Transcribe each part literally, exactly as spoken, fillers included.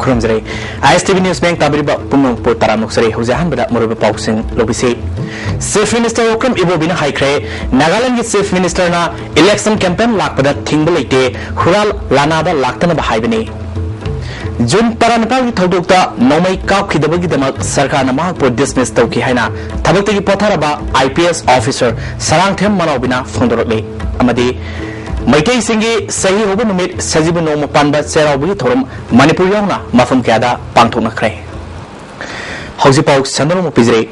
ꯈꯨꯔꯨꯝꯖꯔꯤ꯫ ꯑꯥꯏ ꯑꯦꯁ T V news ꯃꯌꯦꯛ ꯇꯥꯕꯤꯔꯤꯕ ꯄꯨꯝꯅꯃꯛꯄꯨ ꯇꯔꯥꯝꯅ ꯑꯣꯛꯆꯔꯤ꯫ ꯍꯧꯖꯤꯛ ꯑꯍꯥꯟꯕꯗ ꯃꯔꯨꯑꯣꯏꯕ ꯄꯥꯎꯁꯤꯡ ꯂꯧꯕꯤꯁꯤ꯫ ꯆꯤꯐ ꯃꯤꯅꯤꯁꯇꯔ ꯑꯣꯀ꯭ꯔꯝ ꯏꯕꯣꯕꯤꯅ ꯍꯥꯏꯈ꯭ꯔꯦ, ꯅꯥꯒꯥꯂꯦꯟꯗꯒꯤ ꯆꯤꯐ ꯃꯤꯅꯤꯁꯇꯔꯅ ꯏꯂꯦꯛꯁꯟ ꯀꯦꯝꯄꯦꯟ ꯂꯥꯛꯄꯗ ꯊꯤꯡꯕ ꯂꯩꯇꯦ, ꯍꯨꯔꯥꯜ ꯂꯥꯅꯥꯗ ꯂꯥꯛꯇꯅꯕ ꯍꯥꯏꯕꯅꯤ꯫ ꯖꯨꯟ ꯇꯔꯥꯅꯤꯄꯥꯜꯒꯤ ꯊꯧꯗꯣꯛꯇ ꯅꯣꯡꯃꯩ ꯀꯥꯞꯈꯤꯗꯕꯒꯤꯗꯃꯛ ꯁꯔꯀꯥꯔꯅ ꯃꯍꯥꯛꯄꯨ ꯗꯤꯁꯃꯤꯁ ꯇꯧꯈꯤ ꯍꯥꯏꯅ ꯊꯕꯛꯇꯒꯤ ꯄꯣꯊꯥꯔꯕ I P S officer Sarangthem ꯃꯅꯥꯎꯕꯤꯅ ꯐꯣꯡꯗꯣꯔꯛꯂꯤ꯫ ꯑꯃꯗꯤ ꯃꯩꯇꯩꯁꯤꯡꯒꯤ ꯆꯍꯤ ꯍꯧꯕ ꯅꯨꯃꯤꯠ ꯁꯖꯤꯕꯨ ꯅꯣꯡꯃ ꯄꯥꯟꯕ ꯆꯩꯔꯥꯎꯕꯒꯤ ꯊꯧꯔꯝ ꯃꯅꯤꯄꯨꯔ ꯌꯥꯎꯅ ꯃꯐꯝ ꯀꯌꯥꯗ ꯄꯥꯡꯊꯣꯛꯅꯈ꯭ꯔꯦ꯫ ꯍꯧꯖꯤꯛ ꯄꯥꯎ ꯁꯟꯗꯣꯛꯅ ꯑꯃꯨꯛ ꯄꯤꯖꯔꯤ꯫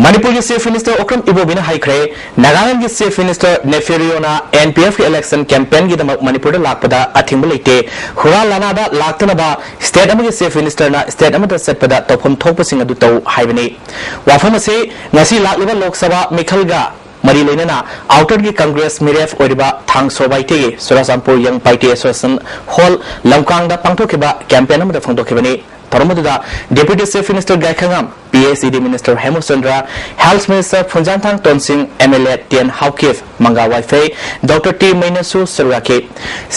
ꯃꯅꯤꯄꯨꯔꯒꯤ ꯆꯤꯐ ꯃꯤꯅꯤꯁꯇꯔ ꯑꯣꯀ꯭ꯔꯝ ꯏꯕꯣꯕꯤꯅ ꯍꯥꯏꯈ꯭ꯔꯦ, ꯅꯥꯒꯥꯂꯦꯟꯗꯒꯤ chief minister Neiphiu Rio N P ꯑꯦꯐꯀꯤ ꯏꯂꯦꯛꯁꯟ ꯀꯦꯝꯄꯦꯟꯒꯤꯗꯃꯛ ꯃꯅꯤꯄꯨꯔꯗ ꯂꯥꯛꯄꯗ ꯑꯊꯤꯡꯕ ꯂꯩꯇꯦ, ꯍꯨꯔꯥꯜ ꯂꯥꯅꯥꯗ ꯂꯥꯛꯇꯅꯕ ꯁ꯭ꯇꯦꯠ ꯑꯃꯒꯤ ꯆꯤꯐ ꯃꯤꯅꯤꯁꯇꯔꯅ ꯁ꯭ꯇꯦꯠ ꯑꯃꯗ ꯆꯠꯄꯗ ꯇꯧꯐꯝ ꯊꯣꯛꯄꯁꯤꯡ ꯑꯗꯨ ꯇꯧ ꯍꯥꯏꯕꯅꯤ꯫ ꯋꯥꯐꯝ ꯑꯁꯤ ꯉꯁꯤ ꯂꯥꯛꯂꯤꯕ ꯂꯣꯛ ꯁꯚꯥ ꯃꯤꯈꯜꯒ ꯃꯔꯤ ꯂꯩꯅꯅ ꯑꯥꯎꯇꯔꯒꯤ ꯀꯪꯒ꯭ꯔꯦꯁ ꯃꯤꯔꯦꯞ ꯑꯣꯏꯔꯤꯕ ꯊꯥꯡꯁꯣ ꯕꯥꯏꯇꯦꯒꯤ ꯆꯨꯔꯥꯆꯥꯟꯄꯨꯔ ꯌꯪ ꯄꯥꯏꯇꯦ ꯑꯦꯁꯣꯁꯤꯌꯦꯁꯟ ꯍꯣꯜ ꯂꯝꯀꯥꯡꯗ ꯄꯥꯡꯊꯣꯛꯈꯤꯕ ꯀꯦꯝꯄꯦꯟ ꯑꯃꯗ ꯐꯣꯡꯗꯣꯛꯈꯤꯕꯅꯤ꯫ ꯊꯧꯔꯝ ꯑꯗꯨꯗ deputy chief minister Gaikhangam, P H E D minister Hemchandra, health minister Phungzathang Tonsing, M L A ꯇꯦꯟ ꯍꯥꯎꯀꯤꯞ, ꯃꯪꯒꯥ ꯋꯥꯏꯐꯩ, ꯗꯣꯛꯇꯔ ꯇꯤ ꯃꯩꯅꯁꯨ ꯁꯔꯨꯛ ꯌꯥꯈꯤ꯫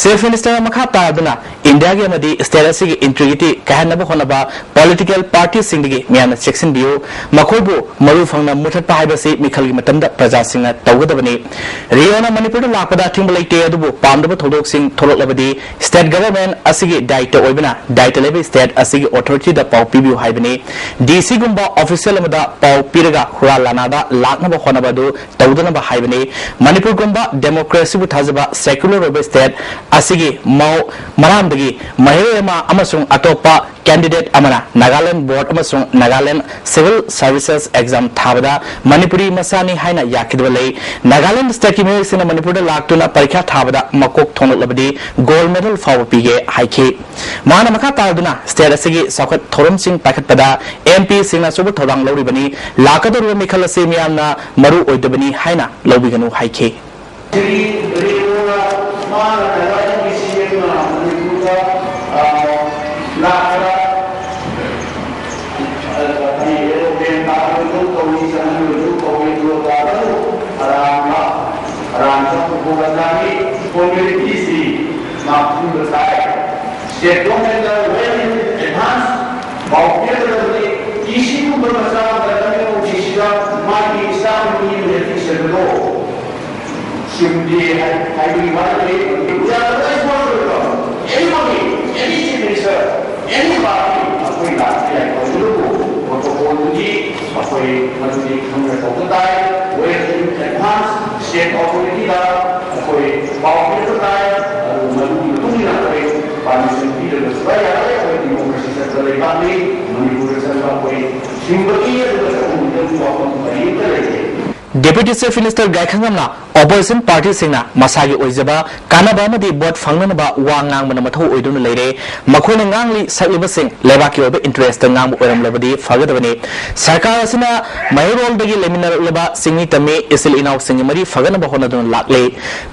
ꯆꯤꯐ ꯃꯤꯅꯤꯁꯇꯔ ꯃꯈꯥ ꯇꯥꯗꯨꯅ ꯏꯟꯗꯤꯌꯥꯒꯤ ꯑꯃꯗꯤ ꯁ꯭ꯇꯦꯠ ꯑꯁꯤꯒꯤ ꯏꯟꯇꯤꯒ꯭ꯔꯤꯇꯤ ꯀꯥꯏꯍꯟꯅꯕ ꯍꯣꯠꯅꯕ ꯄꯣꯂꯤꯇꯤꯀꯦꯜ ꯄꯥꯔꯇꯤꯁꯤꯡꯗꯒꯤ ꯃꯤꯌꯥꯝꯅ ꯆꯦꯛꯁꯤꯟꯕꯤꯌꯨ, ꯃꯈꯣꯏꯕꯨ ꯃꯔꯨ ꯐꯪꯅ ꯃꯨꯊꯠꯄ ꯍꯥꯏꯕꯁꯤ ꯃꯤꯈꯜꯒꯤ ꯃꯇꯝꯗ ꯄ꯭ꯔꯖꯥꯁꯤꯡꯅ ꯇꯧꯒꯗꯕꯅꯤ꯫ ꯔꯤꯑꯣꯅ ꯃꯅꯤꯄꯨꯔꯗ ꯂꯥꯛꯄꯗ ꯑꯊꯤꯡꯕ ꯂꯩꯇꯦ, ꯑꯗꯨꯕꯨ ꯄꯥꯝꯗꯕ ꯊꯧꯗꯣꯛꯁꯤꯡ ꯊꯣꯛꯂꯛꯂꯕꯗꯤ ꯁ꯭ꯇꯦꯠ ꯒꯚꯔꯟꯃꯦꯟꯠ ꯑꯁꯤꯒꯤ ꯗꯥꯌꯤꯠꯇ ꯑꯣꯏꯕꯅ ꯗꯥꯌꯤꯠꯇ ꯂꯩꯕ ꯁ꯭ꯇꯦꯠ ꯑꯁꯤꯒꯤ ꯑꯣꯊꯣꯔꯤꯇꯤꯗ ꯄꯥꯎ ꯄꯤꯕꯤꯌꯨ ꯍꯥꯏꯕꯅꯤ꯫ ꯗꯤ ꯁꯤꯒꯨꯝꯕ ꯑꯣꯐꯤꯁꯤꯌꯦꯜ ꯑꯃꯗ ꯄꯥꯎ ꯄꯤꯔꯒ ꯍꯨꯔꯥꯜ ꯂꯥꯅꯥꯗ ꯂꯥꯛꯅꯕ ꯍꯣꯠꯅꯕ ꯑꯗꯨ ꯇꯧꯗꯅꯕ ꯍꯥꯏꯕꯅꯤ꯫ ꯃꯅꯤꯄꯨꯔꯒꯨꯝꯕ ꯗꯦꯃꯣꯀ꯭ꯔꯦꯁꯤꯕꯨ ꯊꯥꯖꯕ ꯁꯦꯀ꯭ꯌꯨꯂꯔ ꯑꯣꯏꯕ ꯁ꯭ꯇꯦꯠ ꯑꯁꯤꯒꯤ ꯃꯧ-, ꯃꯔꯥꯝꯗꯒꯤ ꯃꯍꯩꯔꯣꯏ ꯑꯃ ꯑꯃꯁꯨꯡ ꯑꯇꯣꯞꯄ ꯀꯦꯟꯗꯤꯗꯦꯠ ꯑꯃꯅ ꯅꯥꯒꯥꯂꯦꯟꯗ ꯕꯣꯔꯗ ꯑꯃꯁꯨꯡ ꯅꯥꯒꯥꯂꯦꯟꯗ ꯁꯤꯚꯤꯜ ꯁꯔꯚꯤꯁꯦꯁ ꯑꯦꯛꯖꯥꯝ ꯊꯥꯕꯗ ꯃꯅꯤꯄꯨꯔꯤ ꯃꯆꯥꯅꯤ ꯍꯥꯏꯅ ꯌꯥꯈꯤꯗꯕ ꯂꯩ꯫ ꯅꯥꯒꯥꯂꯦꯟꯗ ꯁ꯭ꯇꯦꯠꯀꯤ ꯃꯤꯑꯣꯏꯁꯤꯡꯅ ꯃꯅꯤꯄꯨꯔꯗ ꯂꯥꯛꯇꯨꯅ ꯄꯔꯤꯈ꯭ꯌꯥ ꯊꯥꯕꯗ ꯃꯀꯣꯛ ꯊꯣꯡꯂꯛꯂꯕꯗꯤ ꯒꯣꯜꯗ ꯃꯦꯗꯜ ꯐꯥꯎꯕ ꯄꯤꯒꯦ ꯍꯥꯏꯈꯤ꯫ ꯃꯍꯥꯛꯅ ꯃꯈꯥ ꯇꯥꯗꯨꯅ ꯁ꯭ꯇꯦꯠ ꯑꯁꯤꯒꯤ ꯆꯥꯎꯈꯠ ꯊꯧꯔꯝꯁꯤꯡ ꯄꯥꯏꯈꯠꯄꯗ ꯑꯦꯝ ꯄꯤꯁꯤꯡꯅ ꯑꯆꯧꯕ ꯊꯧꯗꯥꯡ ꯂꯧꯔꯤꯕꯅꯤ꯫ ꯂꯥꯛꯀꯗꯧꯔꯤꯕ ꯃꯤꯈꯜ ꯑꯁꯤ ꯃꯤꯌꯥꯝꯅ ꯃꯔꯨ ꯑꯣꯏꯗꯕꯅꯤ ꯍꯥꯏꯅ ꯂꯧꯕꯤꯒꯅꯨ ꯍꯥꯏꯈꯤ꯫ ꯁ꯭ꯔꯤ ꯔꯦꯅꯨꯅ ꯃꯥꯅ ꯅꯥꯒꯥꯂꯦꯟꯒꯤ ꯁꯤ ꯑꯦꯝꯅ ꯃꯅꯤꯄꯨꯔꯗ, ꯑ, ꯂꯥꯛꯄꯗ, ꯑ, ꯑꯩꯈꯣꯏ ꯑꯦꯔꯣꯄ꯭ꯂꯦꯟ ꯀꯥꯞꯄ ꯂꯣꯏ ꯇꯧꯏ, ꯆꯪꯍꯟꯕ ꯂꯣꯏ ꯇꯧꯏ, ꯑꯗꯨꯒ ꯀꯥꯞꯄꯗꯨ ꯑꯔꯥꯟꯕ, ꯑꯔꯥꯟꯕ ꯄ꯭ꯔꯣꯄꯥꯒꯥꯟꯗꯥꯒꯤ ꯐꯣꯔꯃꯦꯂꯤꯇꯤꯁꯤ ꯃꯥ ꯈꯪꯕ ꯇꯥꯏ꯫ ꯁ꯭ꯇꯦꯠ ꯒꯣꯔꯃꯦꯟꯗ ꯋꯦꯜ ꯑꯦꯗꯚꯥꯟꯁ ꯆꯨꯝꯗꯦ ꯍꯥꯏ-, ꯍꯥꯏꯕꯒꯤ ꯋꯥ ꯅꯠꯇꯦ꯫ We are the responsible government. Anybody, any chief minister, any party, ꯑꯩꯈꯣꯏ ꯂꯥꯛꯄ ꯌꯥꯏ꯫ ꯇꯧꯕꯇꯕꯨ protocolꯗꯨꯗꯤ ꯑꯩꯈꯣꯏ ꯃꯗꯨꯗꯤ ꯈꯪꯅ ꯇꯧꯕ ꯇꯥꯏ꯫ Well in advance state authorityꯗ ꯑꯩꯈꯣꯏ ꯄꯥꯎ ꯄꯤꯔꯛꯄ ꯇꯥꯏ꯫ ꯑꯗꯨ ꯃꯗꯨꯒꯤ ꯃꯇꯨꯡ ꯏꯟꯅ ꯑꯩꯈꯣꯏ permission ꯄꯤꯗꯕ ꯁꯨꯡꯌꯥ ꯌꯥꯔꯣꯏ꯫ ꯑꯩꯈꯣꯏ democracy ꯆꯠꯄ ꯂꯩꯕꯥꯛꯅꯤ꯫ ꯃꯅꯤꯄꯨꯔꯗ ꯆꯠꯄ ꯑꯩꯈꯣꯏ ꯍꯤꯡꯕꯒꯤ ꯑꯗꯨꯒ ꯆꯠꯐꯝꯒꯤ ꯋꯥꯐꯝ ꯀꯔꯤꯝꯇ ꯂꯩꯇꯦ꯫ Deputy Chief Minister ꯒꯥꯏꯈꯪꯉꯝꯅ opposition partyꯁꯤꯡꯅ ꯃꯁꯥꯒꯤ ꯑꯣꯏꯖꯕ ꯀꯥꯟꯅꯕ ꯑꯃꯗꯤ vote ꯐꯪꯅꯅꯕ ꯋꯥ ꯉꯥꯡꯕꯅ ꯃꯊꯧ ꯑꯣꯏꯗꯨꯅ ꯂꯩꯔꯦ꯫ ꯃꯈꯣꯏꯅ ꯉꯥꯡꯂꯤ ꯁꯛꯂꯤꯕꯁꯤꯡ ꯂꯩꯕꯥꯛꯀꯤ ꯑꯣꯏꯕ interestꯇ ꯉꯥꯡꯕ ꯑꯣꯏꯔꯝꯂꯕꯗꯤ ꯐꯒꯗꯕꯅꯤ꯫ ꯁꯔꯀꯥꯔ ꯑꯁꯤꯅ ꯃꯍꯩꯔꯣꯜꯗꯒꯤ ꯂꯩꯃꯤꯟꯅꯔꯛꯂꯕ ꯁꯤꯡꯃꯤ ꯇꯝꯃꯤ ꯏꯆꯤꯜ ꯏꯅꯥꯎꯁꯤꯡꯒꯤ ꯃꯔꯤ ꯐꯒꯠꯅꯕ ꯍꯣꯠꯅꯗꯨꯅ ꯂꯥꯛꯂꯤ꯫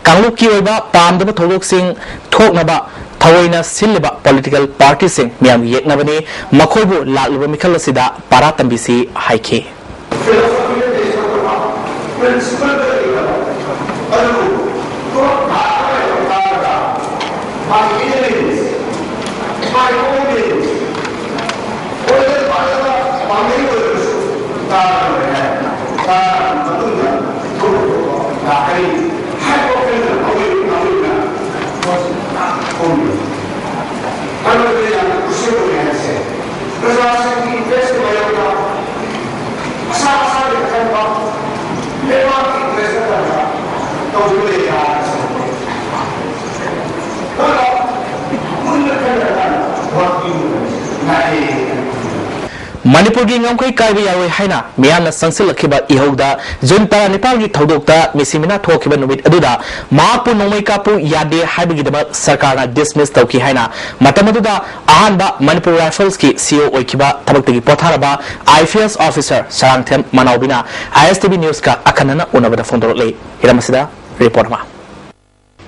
ꯀꯥꯡꯂꯨꯞꯀꯤ ꯑꯣꯏꯕ ꯄꯥꯝꯗꯕ ꯊꯧꯗꯣꯛꯁꯤꯡ ꯊꯣꯛꯅꯕ ꯊꯑꯣꯏꯅ ꯁꯤꯜꯂꯤꯕ political partyꯁꯤꯡ ꯃꯤꯌꯥꯝꯒꯤ ꯌꯦꯛꯅꯕꯅꯤ꯫ ꯃꯈꯣꯏꯕꯨ ꯂꯥꯛꯂꯤꯕ ꯃꯤꯈꯜ ꯑꯁꯤꯗ ꯄꯥꯔꯥ ꯇꯝꯕꯤꯁꯤ ꯍꯥꯏꯈꯤ꯫ Philosophy ꯗ ꯂꯩꯇꯕ, principle ꯗ ꯂꯩꯇꯕ, ꯑꯗꯨꯕꯨ ꯊꯕꯛ ꯊꯥꯗ ꯂꯩꯕ ꯇꯥꯔꯒ, my enemies, my opponents, ꯑꯣꯏꯔ ꯄꯥꯔꯒ ꯄꯥꯝꯕꯩ ꯑꯣꯏꯔꯒꯁꯨ ꯇꯥꯔꯒ ꯂꯩꯔꯦ꯫ ꯇꯥꯔꯕ ꯃꯇꯨꯡꯗ ꯊꯣꯛꯄ ꯂꯥꯛꯀꯅꯤ ꯍꯥꯏꯕ ꯋꯥꯈꯜꯗ ꯑꯩꯈꯣꯏ ꯑꯩꯈꯣꯏꯅ ꯈꯣꯝꯃꯤ꯫ ꯃꯔꯝꯗꯤ ꯌꯥꯝꯅ crucial ꯑꯣꯏ ꯍꯥꯏꯁꯦ꯫ ꯄ꯭ꯔꯖꯥꯁꯤꯡꯒꯤ interest ꯀꯤ ꯃꯥꯌꯣꯛꯇ ꯃꯁꯥ ꯃꯁꯥꯒꯤ ꯑꯈꯟꯕ ꯂꯩꯕꯥꯛꯀꯤ interest ꯅꯠꯇꯕ ꯇꯧꯗꯨꯅ ꯂꯩꯕ ꯍꯥꯏꯕꯁꯤꯅꯤ꯫ ꯑꯗꯨꯅ ꯃꯨꯟꯅ ꯈꯟꯅꯔꯀꯥꯟꯗ ꯋꯥꯈꯜ ꯉꯥꯏ ꯃꯅꯤꯄꯨꯔꯒꯤ ꯉꯝꯈꯩ ꯀꯥꯏꯕ ꯌꯥꯔꯣꯏ ꯍꯥꯏꯅ ꯃꯤꯌꯥꯝꯅ ꯆꯪꯁꯤꯜꯂꯛꯈꯤꯕ ꯏꯍꯧꯗ ꯖꯨꯟ ꯇꯔꯥꯅꯤꯄꯥꯟꯒꯤ ꯊꯧꯗꯣꯛꯇ ꯃꯤꯁꯤ ꯃꯤꯅꯥ ꯊꯣꯛꯈꯤꯕ ꯅꯨꯃꯤꯠ ꯑꯗꯨꯗ ꯃꯍꯥꯛꯄꯨ ꯅꯣꯡꯃꯩ ꯀꯥꯞꯄꯨ ꯌꯥꯗꯦ ꯍꯥꯏꯕꯒꯤꯗꯃꯛ ꯁꯔꯀꯥꯔꯅ dismiss ꯇꯧꯈꯤ ꯍꯥꯏꯅ ꯃꯇꯝ ꯑꯗꯨꯗ ꯑꯍꯥꯟꯕ ꯃꯅꯤꯄꯨꯔ Rifles ꯀꯤ C E O ꯑꯣꯏꯈꯤꯕ ꯊꯕꯛꯇꯒꯤ ꯄꯣꯊꯥꯔꯕ I P S officer Sarangthem ꯃꯅꯥꯎꯕꯤꯅ I S T V News ꯀ ꯑꯈꯟꯅꯅ ꯎꯅꯕꯗ ꯐꯣꯡꯗꯣꯔꯛꯂꯤ꯫ ꯍꯤꯔꯝ ꯑꯁꯤꯗ report ꯑꯃ꯫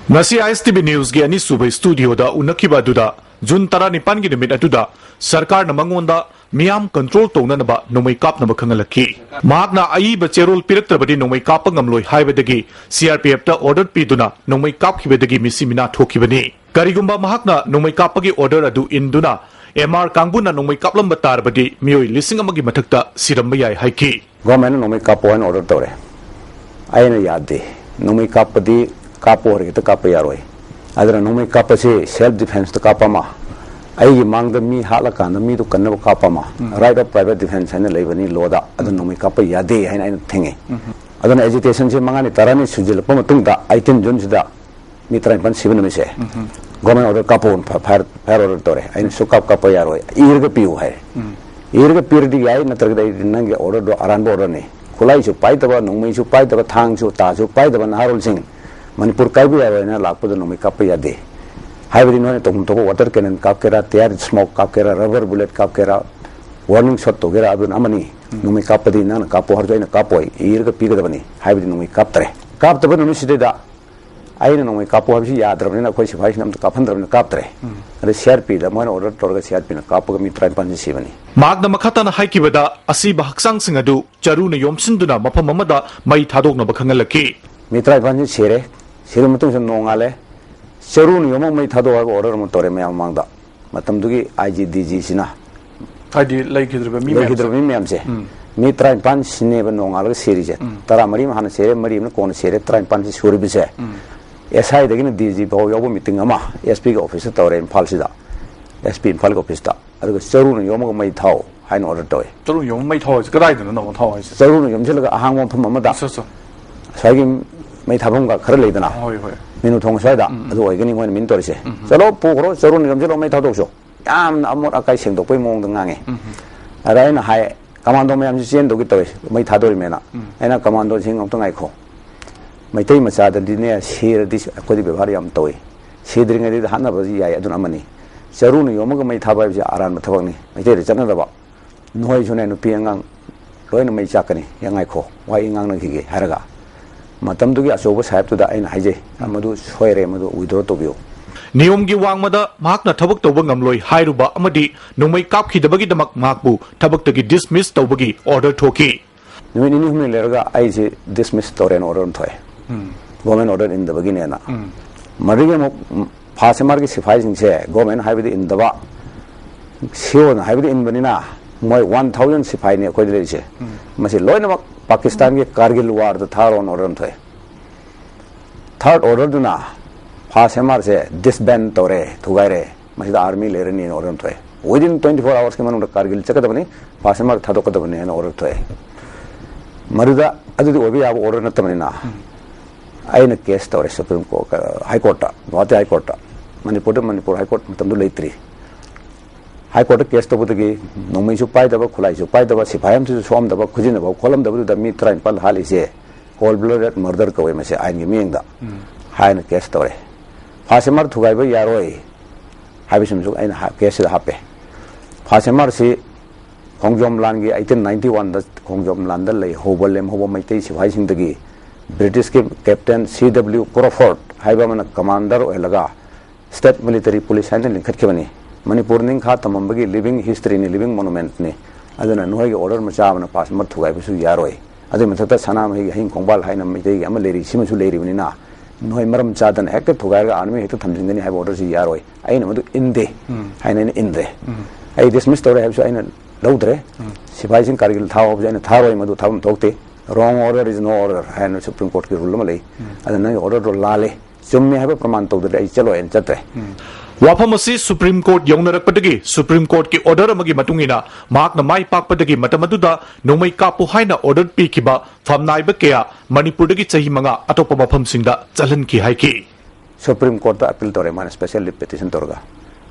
ꯉꯁꯤ I S T V News ꯒꯤ ꯑꯅꯤꯁꯨꯕ studio ꯗ ꯎꯅꯈꯤꯕ ꯑꯗꯨꯗ ꯖꯨꯟ ꯇꯔꯥꯅꯤꯄꯥꯟꯒꯤ ꯅꯨꯃꯤꯠ ꯑꯗꯨꯗ ꯁꯔꯀꯥꯔꯅ ꯃꯉꯣꯟꯗ ꯃꯤꯌꯥꯝ control ꯇꯧꯅꯅꯕ ꯅꯣꯡꯃꯩ ꯀꯥꯞꯅꯕ ꯈꯪꯍꯜꯂꯛꯈꯤ꯫ ꯃꯍꯥꯛꯅ ꯑꯏꯕ ꯆꯦꯔꯣꯜ ꯄꯤꯔꯛꯇ꯭ꯔꯕꯗꯤ ꯅꯣꯡꯃꯩ ꯀꯥꯞꯄ ꯉꯝꯂꯣꯏ ꯍꯥꯏꯕꯗꯒꯤ C R P F ꯇ order ꯄꯤꯗꯨꯅ ꯅꯣꯡꯃꯩ ꯀꯥꯞꯈꯤꯕꯗꯒꯤ ꯃꯤꯁꯤ ꯃꯤꯅꯥ ꯊꯣꯛꯈꯤꯕꯅꯤ꯫ ꯀꯔꯤꯒꯨꯝꯕ ꯃꯍꯥꯛꯅ ꯅꯣꯡꯃꯩ ꯀꯥꯞꯄꯒꯤ order ꯑꯗꯨ ꯏꯟꯗꯨꯅ M R ꯀꯥꯡꯕꯨꯅ ꯅꯣꯡꯃꯩ ꯀꯥꯞꯂꯝꯕ ꯇꯥꯔꯕꯗꯤ ꯃꯤꯑꯣꯏ ꯂꯤꯁꯤꯡ ꯑꯃꯒꯤ ꯃꯊꯛꯇ ꯁꯤꯔꯝꯕ ꯌꯥꯏ ꯍꯥꯏꯈꯤ꯫ Government ꯅ ꯅꯣꯡꯃꯩ ꯀꯥꯞꯄꯣ ꯍꯥꯏꯅ order ꯇꯧꯔꯦ꯫ ꯑꯩꯅ ꯌꯥꯗꯦ꯫ ꯅꯣꯡꯃꯩ ꯀꯥꯞꯄꯗꯤ ꯀꯥꯞꯄ ꯑꯣꯏꯔꯒ ꯍꯦꯛꯇ ꯀꯥꯞꯄ ꯌꯥꯔꯣꯏ꯫ ꯑꯗꯨꯅ ꯅꯣꯡꯃꯩ ꯀꯥꯞꯄꯁꯤ self defenceꯇ ꯀꯥꯞꯄ ꯑꯃ, ꯑꯩꯒꯤ ꯃꯥꯡꯗ ꯃꯤ ꯍꯥꯠꯂꯀꯥꯟꯗ ꯃꯤꯗꯨ ꯀꯟꯅꯕ ꯀꯥꯞꯄ ꯑꯃ, right of private defence ꯍꯥꯏꯅ ꯂꯩꯕꯅꯤ lawꯗ꯫ ꯑꯗꯨ ꯅꯣꯡꯃꯩ ꯀꯥꯞꯄ ꯌꯥꯗꯦ ꯍꯥꯏꯅ ꯑꯩꯅ ꯊꯤꯡꯉꯤ꯫ ꯑꯗꯨꯅ agitationꯁꯤ ꯃꯉꯥꯅꯤ ꯇꯔꯥꯅꯤ ꯁꯨꯖꯤꯜꯂꯛꯄ ꯃꯇꯨꯡꯗ, eighteen Juneꯁꯤꯗ ꯃꯤ ꯇꯔꯥꯅꯤꯄꯥꯟ ꯁꯤꯕ ꯅꯨꯃꯤꯠꯁꯦ, government order ꯀꯥꯞꯄꯣꯅ ꯐ-, fire, fire order ꯇꯧꯔꯦ꯫ ꯑꯩꯅ ꯁꯨꯛꯀꯥꯞ ꯀꯥꯞꯄ ꯌꯥꯔꯣꯏ, ꯏꯔꯒ ꯄꯤꯌꯨ ꯍꯥꯏꯔꯦ꯫ ꯏꯔꯒ ꯄꯤꯔꯗꯤ ꯌꯥꯏ, ꯅꯠꯇ꯭ꯔꯒꯗꯤ ꯑꯩꯗꯤ ꯅꯪꯒꯤ orderꯗꯣ ꯑꯔꯥꯟꯕ orderꯅꯤ꯫ ꯈꯨꯠꯂꯥꯏꯁꯨ ꯄꯥꯏꯗꯕ, ꯅꯣꯡꯃꯩꯁꯨ ꯄꯥꯏꯗꯕ, ꯊꯥꯡꯁꯨ ꯇꯥꯁꯨ ꯄꯥꯏꯗꯕ ꯅꯍꯥꯔꯣꯜꯁꯤꯡ ꯃꯅꯤꯄꯨꯔ ꯀꯥꯏꯕ ꯌꯥꯔꯣꯏꯅ ꯂꯥꯛꯄꯗ ꯅꯣꯡꯃꯩ ꯀꯥꯞꯄ ꯌꯥꯗꯦ꯫ ꯍꯥꯏꯕꯗꯤ ꯅꯣꯏꯅ ꯇꯧꯐꯝ ꯊꯣꯛꯄ water cannon ꯀꯥꯞꯀꯦꯔꯥ, tear smoke ꯀꯥꯞꯀꯦꯔꯥ, rubber bullet ꯀꯥꯞꯀꯦꯔꯥ, warning shot ꯇꯧꯒꯦꯔꯥ, ꯑꯗꯨꯅ ꯑꯃꯅꯤ꯫ ꯅꯣꯡꯃꯩ ꯀꯥꯞꯄꯗꯤ ꯅꯪꯅ ꯀꯥꯞꯄꯣ ꯍꯥꯏꯔꯁꯨ ꯑꯩꯅ ꯀꯥꯞꯄꯣꯏ, ꯏꯔꯒ ꯄꯤꯒꯗꯕꯅꯤ꯫ ꯍꯥꯏꯕꯗꯤ ꯅꯣꯡꯃꯩ ꯀꯥꯞꯇꯔꯦ꯫ ꯀꯥꯞꯇꯕ ꯅꯨꯃꯤꯠꯁꯤꯗꯩꯗ ꯑꯩꯅ ꯅꯣꯡꯃꯩ ꯀꯥꯞꯄꯣ ꯍꯥꯏꯕꯁꯤ ꯌꯥꯗ꯭ꯔꯕꯅꯤꯅ ꯑꯩꯈꯣꯏ ꯁꯤꯐꯥꯏꯁꯤꯡꯅ ꯑꯝꯇ ꯀꯥꯞꯍꯟꯗ꯭ꯔꯕꯅꯤꯅ ꯀꯥꯞꯇ꯭ꯔꯦ꯫ ꯑꯗ CRPꯗ ꯃꯣꯏꯅ order ꯇꯧꯔꯒ CRPꯅ ꯀꯥꯞꯄꯒ ꯃꯤ ꯇꯔꯥꯅꯤꯄꯥꯟꯁꯤ ꯁꯤꯕꯅꯤ꯫ ꯃꯍꯥꯛꯅ ꯃꯈꯥ ꯇꯥꯅ ꯍꯥꯏꯈꯤꯕꯗ, ꯑꯁꯤꯕ ꯍꯛꯆꯥꯡꯁꯤꯡ ꯑꯗꯨ ꯆꯔꯨꯅ ꯌꯣꯝꯁꯤꯟꯗꯨꯅ ꯃꯐꯝ ꯑꯃꯗ ꯃꯩ ꯊꯥꯗꯣꯛꯅꯕ ꯈꯪꯍꯜꯂꯛꯈꯤ꯫ ꯃꯤ ꯇꯔꯥꯅꯤꯄꯥꯟꯁꯤ ꯁꯤꯔꯦ꯫ ꯁꯤꯔꯕ ꯃꯇꯨꯡꯁꯤꯗ ꯅꯣꯡꯉꯥꯜꯂꯦ꯫ ꯆꯔꯨꯅ ꯌꯣꯝꯃꯒ ꯃꯩ ꯊꯥꯗꯣꯛꯑꯣ ꯍꯥꯏꯕ order ꯑꯃ ꯇꯧꯔꯦ ꯃꯌꯥꯝ ꯃꯃꯥꯡꯗ꯫ ꯃꯇꯝꯗꯨꯒꯤ IGDGꯁꯤꯅ꯫ ꯍꯥꯏꯗꯤ ꯂꯩꯈꯤꯗ꯭ꯔꯕ ꯃꯤ ꯃꯌꯥꯝꯁꯦ꯫ ꯂꯩꯈꯤꯗ꯭ꯔꯕ ꯃꯤ ꯃꯌꯥꯝꯁꯦ꯫ ꯃꯤ ꯇꯔꯥꯅꯤꯄꯥꯟ ꯁꯤꯅꯦꯕ ꯅꯣꯡꯉꯥꯜꯂꯒ ꯁꯤꯔꯤꯁꯦ꯫ ꯇꯔꯥꯃꯔꯤ ꯑꯃ ꯍꯥꯟꯅ ꯁꯤꯔꯦ, ꯃꯔꯤ ꯑꯃꯅ ꯀꯣꯟꯅ ꯁꯤꯔꯦ, ꯇꯔꯥꯅꯤꯄꯥꯟꯁꯤ ꯁꯨꯔꯤꯕꯁꯦ꯫ SIꯗꯒꯤꯅ DG ꯐꯥꯎ ꯌꯥꯎꯕ meeting ꯑꯃ SPꯒꯤ officeꯇ ꯇꯧꯔꯦ ꯏꯝꯐꯥꯜꯁꯤꯗ꯫ SP ꯏꯝꯐꯥꯜꯒꯤ officeꯇ꯫ ꯑꯗꯨꯒ ꯆꯔꯨꯅ ꯌꯣꯝꯃꯒ ꯃꯩ ꯊꯥꯎ ꯍꯥꯏꯅ order ꯇꯧꯋꯦ꯫ ꯆꯔꯨꯅ ꯌꯣꯝꯃꯒ ꯃꯩ ꯊꯥꯎ ꯍꯥꯏꯁꯦ ꯀꯗꯥꯏꯗꯅꯣ ꯅꯪ ꯊꯥꯎ ꯍꯥꯏꯁꯦ? ꯆꯔꯨꯅ ꯌꯣꯝꯁꯤꯜꯂꯒ ꯑꯍꯥꯡꯕ ꯃꯐꯝ ꯑꯃꯗ꯫ ꯑꯠꯆꯥ, ꯑꯠꯆꯥ꯫ ꯉꯁꯥꯏꯒꯤ ꯃꯩ ꯊꯥꯐꯝꯒ ꯈꯔ ꯂꯩꯗꯅ꯫ ꯍꯣꯏ, ꯍꯣꯏ꯫ ꯃꯤꯅꯨ ꯊꯣꯡ ꯁ꯭ꯋꯥꯏꯗ꯫ ꯑꯗꯨ ꯑꯣꯏꯒꯅꯤ ꯃꯣꯏꯅ ꯃꯤꯅ ꯇꯧꯔꯤꯁꯦ꯫ ꯆꯠꯂꯣ ꯄꯨꯈ꯭ꯔꯣ, ꯆꯔꯨꯅ ꯌꯣꯝꯁꯤꯜꯂꯣ, ꯃꯩ ꯊꯥꯗꯣꯛꯁꯣ꯫ ꯌꯥꯝꯅ ꯑꯃꯣꯠ ꯑꯀꯥꯏ ꯁꯦꯡꯗꯣꯛꯄꯒꯤ ꯃꯑꯣꯡꯗ ꯉꯥꯡꯉꯦ꯫ ꯑꯗ ꯑꯩꯅ ꯍꯥꯏ, "Commando ꯃꯌꯥꯝꯁꯤ ꯆꯦꯟꯗꯧꯒꯤ ꯇꯧꯋꯦ, ꯃꯩ ꯊꯥꯗꯣꯔꯤꯃꯦꯅ"꯫ ꯑꯩꯅ, "Commandoꯁꯤꯡ ꯑꯝꯇ ꯉꯥꯏꯈꯣ꯫ ꯃꯩꯇꯩ ꯃꯆꯥꯗꯗꯤꯅꯦ, ꯁꯤꯔꯗꯤ ꯑꯩꯈꯣꯏꯗꯤ ꯕꯦꯕꯥꯔ ꯌꯥꯝ ꯇꯧꯏ꯫ ꯁꯤꯗ꯭ꯔꯤꯉꯩꯗ ꯍꯥꯠꯅꯕꯁꯤ ꯌꯥꯏ, ꯑꯗꯨꯅ ꯑꯃꯅꯤ꯫ ꯆꯔꯨꯅ ꯌꯣꯝꯃꯒ ꯃꯩ ꯊꯥꯕ ꯍꯥꯏꯕꯁꯤ ꯑꯔꯥꯟꯕ ꯊꯕꯛꯅꯤ, ꯃꯩꯇꯩꯗ ꯆꯠꯅꯗꯕ꯫ ꯅꯣꯏꯁꯨꯅꯦ, ꯅꯨꯄꯤ ꯑꯉꯥꯡ ꯂꯣꯏꯅ ꯃꯩ ꯆꯥꯛꯀꯅꯤ, ꯌꯥ ꯉꯥꯏꯈꯣ, ꯋꯥ ꯑꯩ ꯉꯥꯡꯅꯈꯤꯒꯦ" ꯍꯥꯏꯔꯒ, ꯃꯇꯝꯗꯨꯒꯤ ꯑꯆꯧꯕ ꯁꯥꯍꯦꯕꯇꯨꯗ ꯑꯩꯅ ꯍꯥꯏꯖꯩ, "ꯃꯗꯨ ꯁꯣꯏꯔꯦ, ꯃꯗꯨ withdraw ꯇꯧꯕꯤꯌꯨ"꯫ ꯅꯤꯌꯣꯝꯒꯤ ꯋꯥꯡꯃꯗ ꯃꯍꯥꯛꯅ ꯊꯕꯛ ꯇꯧꯕ ꯉꯝꯂꯣꯏ ꯍꯥꯏꯔꯨꯕ ꯑꯃꯗꯤ ꯅꯣꯡꯃꯩ ꯀꯥꯞꯈꯤꯗꯕꯒꯤꯗꯃꯛ ꯃꯍꯥꯛꯄꯨ ꯊꯕꯛꯇꯒꯤ dismiss ꯇꯧꯕꯒꯤ order ꯊꯣꯛꯈꯤ꯫ ꯅꯨꯃꯤꯠ ꯅꯤꯅꯤ ꯍꯨꯝꯅꯤ ꯂꯩꯔꯒ ꯑꯩꯁꯦ dismiss ꯇꯧꯔꯦꯅ order ꯑꯃ ꯊꯣꯛꯑꯦ꯫ Government order ꯏꯟꯗꯕꯒꯤꯅꯦꯅ꯫ ꯃꯗꯨꯒꯤ ꯑꯃꯨꯛ, ꯎꯝ, first MRꯒꯤ ꯁꯤꯐꯥꯏꯁꯤꯡꯁꯦ government ꯍꯥꯏꯕꯗꯤ ꯏꯟꯗꯕ, COꯅ ꯍꯥꯏꯕꯗꯤ ꯏꯟꯕꯅꯤꯅ ꯃꯣꯏ one thousand ꯁꯤꯐꯥꯏꯅꯤ ꯑꯩꯈꯣꯏꯗ ꯂꯩꯔꯤꯁꯦ꯫ ꯃꯁꯤ ꯂꯣꯏꯅꯃꯛ ꯄꯥꯀꯤꯁꯇꯥꯟꯒꯤ ꯀꯥꯔꯒꯤꯜ warꯗ ꯊꯥꯔꯣꯅ order ꯑꯃ ꯊꯣꯛꯑꯦ꯫ ꯊꯥꯔꯠ ꯑꯣꯔꯗꯔꯗꯨꯅ ꯐꯥꯁ ꯑꯦꯝ ꯑꯥꯔꯁꯦ ꯗꯤꯁꯕꯦꯟ ꯇꯧꯔꯦ, ꯊꯨꯒꯥꯏꯔꯦ, ꯃꯁꯤꯗ ꯑꯥꯔꯃꯤ ꯂꯩꯔꯅꯤꯅ ꯑꯣꯔꯗꯔ ꯊꯣꯛꯑꯦ꯫ Within twenty four hoursꯀꯤ ꯃꯅꯨꯡꯗ ꯀꯥꯔꯒꯤꯜ ꯆꯠꯀꯗꯕꯅꯤ, ꯐꯥꯁ ꯑꯦꯝ ꯑꯥꯔ ꯊꯥꯗꯣꯛꯀꯗꯕꯅꯤ ꯍꯥꯏꯅ ꯑꯣꯔꯗꯔ ꯊꯣꯛꯑꯦ꯫ ꯃꯗꯨꯗ ꯑꯗꯨꯗꯤ ꯑꯣꯏꯕ ꯌꯥꯕ ꯑꯣꯔꯗꯔ ꯅꯠꯇꯕꯅꯤꯅ ꯑꯩꯅ ꯀꯦꯁ ꯇꯧꯔꯦ ꯁꯨꯄ꯭ꯔꯤꯝ ꯀꯣꯔꯠ, ꯍꯥꯏ ꯀꯣꯔꯠꯇ, ꯒꯨꯋꯥꯍꯥꯇꯤ ꯍꯥꯏ ꯀꯣꯔꯠꯇ꯫ ꯃꯅꯤꯄꯨꯔꯗ, ꯃꯅꯤꯄꯨꯔ ꯍꯥꯏ ꯀꯣꯔꯠ ꯃꯇꯝꯗꯨ ꯂꯩꯇ꯭ꯔꯤ꯫ ꯍꯥꯏ ꯀꯣꯔꯠꯇ ꯀꯦꯁ ꯇꯧꯕꯗꯒꯤ ꯅꯣꯡꯃꯩꯁꯨ ꯄꯥꯏꯗꯕ, ꯈꯨꯠꯂꯥꯏꯁꯨ ꯄꯥꯏꯗꯕ, ꯁꯤꯐꯥꯏ ꯑꯃꯁꯨ ꯁꯣꯛꯑꯝꯗꯕ, ꯈꯨꯖꯤꯟꯅꯐꯥꯎ ꯈꯣꯠꯂꯝꯗꯕꯗꯨꯗ ꯃꯤ ꯇꯔꯥꯅꯤꯄꯥꯜ ꯍꯥꯠꯂꯤꯁꯦ ꯀꯣꯜ ꯕ꯭ꯂꯗꯦꯠ ꯃꯔꯗꯔ ꯀꯧꯋꯦ ꯃꯁꯤ ꯑꯥꯏꯟꯒꯤ ꯃꯤꯠꯌꯦꯡꯗ ꯍꯥꯏꯅ ꯀꯦꯁ ꯇꯧꯔꯦ꯫ ꯐꯥꯁ ꯑꯦꯝ ꯑꯥꯔ ꯊꯨꯒꯥꯏꯕ ꯌꯥꯔꯣꯏ ꯍꯥꯏꯕꯁꯤꯃꯁꯨ ꯑꯩꯅ ꯍꯥ-, ꯀꯦꯁꯁꯤꯗ ꯍꯥꯞꯄꯦ꯫ ꯐꯥꯁ ꯑꯦꯝ ꯑꯥꯔꯁꯤ ꯈꯣꯡꯖꯣꯝ ꯂꯥꯟꯒꯤ eighteen ninety oneꯗ ꯈꯣꯡꯖꯣꯝ ꯂꯥꯟꯗ ꯂꯩꯍꯧꯕ, ꯂꯦꯝꯍꯧꯕ ꯃꯩꯇꯩ ꯁꯤꯐꯥꯏꯁꯤꯡꯗꯒꯤ ꯕ꯭ꯔꯤꯇꯤꯁꯀꯤ ꯀꯦꯞꯇꯦꯟ ꯁꯤ ꯗꯕ꯭ꯂꯤꯎ ꯀ꯭ꯔꯣꯐꯣꯔꯗ ꯍꯥꯏꯕ ꯑꯃꯅ ꯀꯃꯥꯟꯗꯔ ꯑꯣꯏꯍꯜꯂꯒ ꯁ꯭ꯇꯦꯠ ꯃꯤꯂꯤꯇꯔꯤ ꯄꯨꯂꯤꯁ ꯍꯥꯏꯅ ꯂꯤꯡꯈꯠꯈꯤꯕꯅꯤ꯫ ꯃꯅꯤꯄꯨꯔ ꯅꯤꯡꯈꯥ ꯇꯝꯃꯝꯕꯒꯤ ꯂꯤꯕꯤꯡ ꯍꯤꯁꯇ꯭ꯔꯤꯅꯤ, ꯂꯤꯕꯤꯡ ꯃꯣꯅꯨꯃꯦꯟꯠꯅꯤ꯫ ꯑꯗꯨꯅ ꯅꯈꯣꯏꯒꯤ ꯑꯣꯔꯗꯔ ꯃꯆꯥ ꯑꯃꯅ ꯐꯥꯁ ꯑꯃ ꯊꯨꯒꯥꯏꯕꯁꯨ ꯌꯥꯔꯣꯏ꯫ ꯑꯗꯨꯒꯤ ꯃꯊꯛꯇ ꯁꯅꯥꯃꯍꯤꯒꯤ ꯍꯌꯤꯡ ꯈꯣꯡꯕꯥꯜ ꯍꯥꯏꯅ ꯃꯩꯇꯩꯒꯤ ꯑꯃ ꯂꯩꯔꯤ, ꯁꯤꯃꯁꯨ ꯂꯩꯔꯤꯕꯅꯤꯅ ꯅꯈꯣꯏ ꯃꯔꯝ ꯆꯥꯗꯅ ꯍꯦꯛꯇ ꯊꯨꯒꯥꯏꯔꯒ ꯑꯥꯔꯃꯤ ꯍꯦꯛꯇ ꯊꯝꯖꯤꯟꯒꯅꯤ ꯍꯥꯏꯕ ꯑꯣꯔꯗꯔꯁꯤ ꯌꯥꯔꯣꯏ꯫ ꯑꯩꯅ ꯃꯗꯨ ꯏꯟꯗꯦ ꯍꯥꯏꯅ ꯑꯩꯅ ꯏꯟꯗ꯭ꯔꯦ꯫ ꯑꯩ ꯗꯤꯁꯃꯤꯁ ꯇꯧꯔꯦ ꯍꯥꯏꯕꯁꯨ ꯑꯩꯅ ꯂꯧꯗ꯭ꯔꯦ꯫ ꯁꯤꯐꯥꯏꯁꯤꯡ ꯀꯥꯔꯒꯤꯜ ꯊꯥꯎ ꯍꯥꯏꯕꯁꯨ ꯑꯩꯅ ꯊꯥꯔꯣꯏ, ꯃꯗꯨ ꯊꯥꯐꯝ ꯊꯣꯛꯇꯦ꯫ Wrong order is no order ꯍꯥꯏꯅ ꯁꯨꯄ꯭ꯔꯤꯝ ꯀꯣꯔꯠꯀꯤ ꯔꯨꯜ ꯑꯃ ꯂꯩ꯫ ꯑꯗꯨꯅ ꯅꯪꯒꯤ ꯑꯣꯔꯗꯔꯗꯣ ꯂꯥꯜꯂꯦ, ꯆꯨꯝꯃꯦ ꯍꯥꯏꯕ ꯄ꯭ꯔꯃꯥꯟ ꯇꯧꯗ꯭ꯔꯗꯤ ꯑꯩ ꯆꯠꯂꯣꯏ ꯍꯥꯏꯅ ꯆꯠꯇ꯭ꯔꯦ꯫ ꯋꯥꯐꯝ ꯑꯁꯤ ꯁꯨꯄ꯭ꯔꯤꯝ ꯀꯣꯔꯠ ꯌꯧꯅꯔꯛꯄꯗꯒꯤ ꯁꯨꯄ꯭ꯔꯤꯝ ꯀꯣꯔꯠꯀꯤ ꯑꯣꯔꯗꯔ ꯑꯃꯒꯤ ꯃꯇꯨꯡ ꯏꯟꯅ ꯃꯍꯥꯛꯅ ꯃꯥꯏ ꯄꯥꯛꯄꯗꯒꯤ ꯃꯇꯝ ꯑꯗꯨꯗ ꯅꯣꯡꯃꯩ ꯀꯥꯞꯄꯨ ꯍꯥꯏꯅ ꯑꯣꯔꯗꯔ ꯄꯤꯈꯤꯕ ꯐꯝꯅꯥꯏꯕ ꯀꯌꯥ ꯃꯅꯤꯄꯨꯔꯗꯒꯤ ꯆꯍꯤ ꯃꯉꯥ ꯑꯇꯣꯞꯄ ꯃꯐꯝꯁꯤꯡꯗ ꯆꯠꯍꯟꯈꯤ ꯍꯥꯏꯈꯤ꯫ ꯁꯨꯄ꯭ꯔꯤꯝ ꯀꯣꯔꯠꯇ ꯑꯄꯤꯜ ꯇꯧꯔꯦ, ꯃꯥꯅ ꯁ꯭ꯄꯦꯁꯦꯜ ꯂꯤꯞ ꯄꯦꯇꯤꯁꯟ ꯇꯧꯔꯒ꯫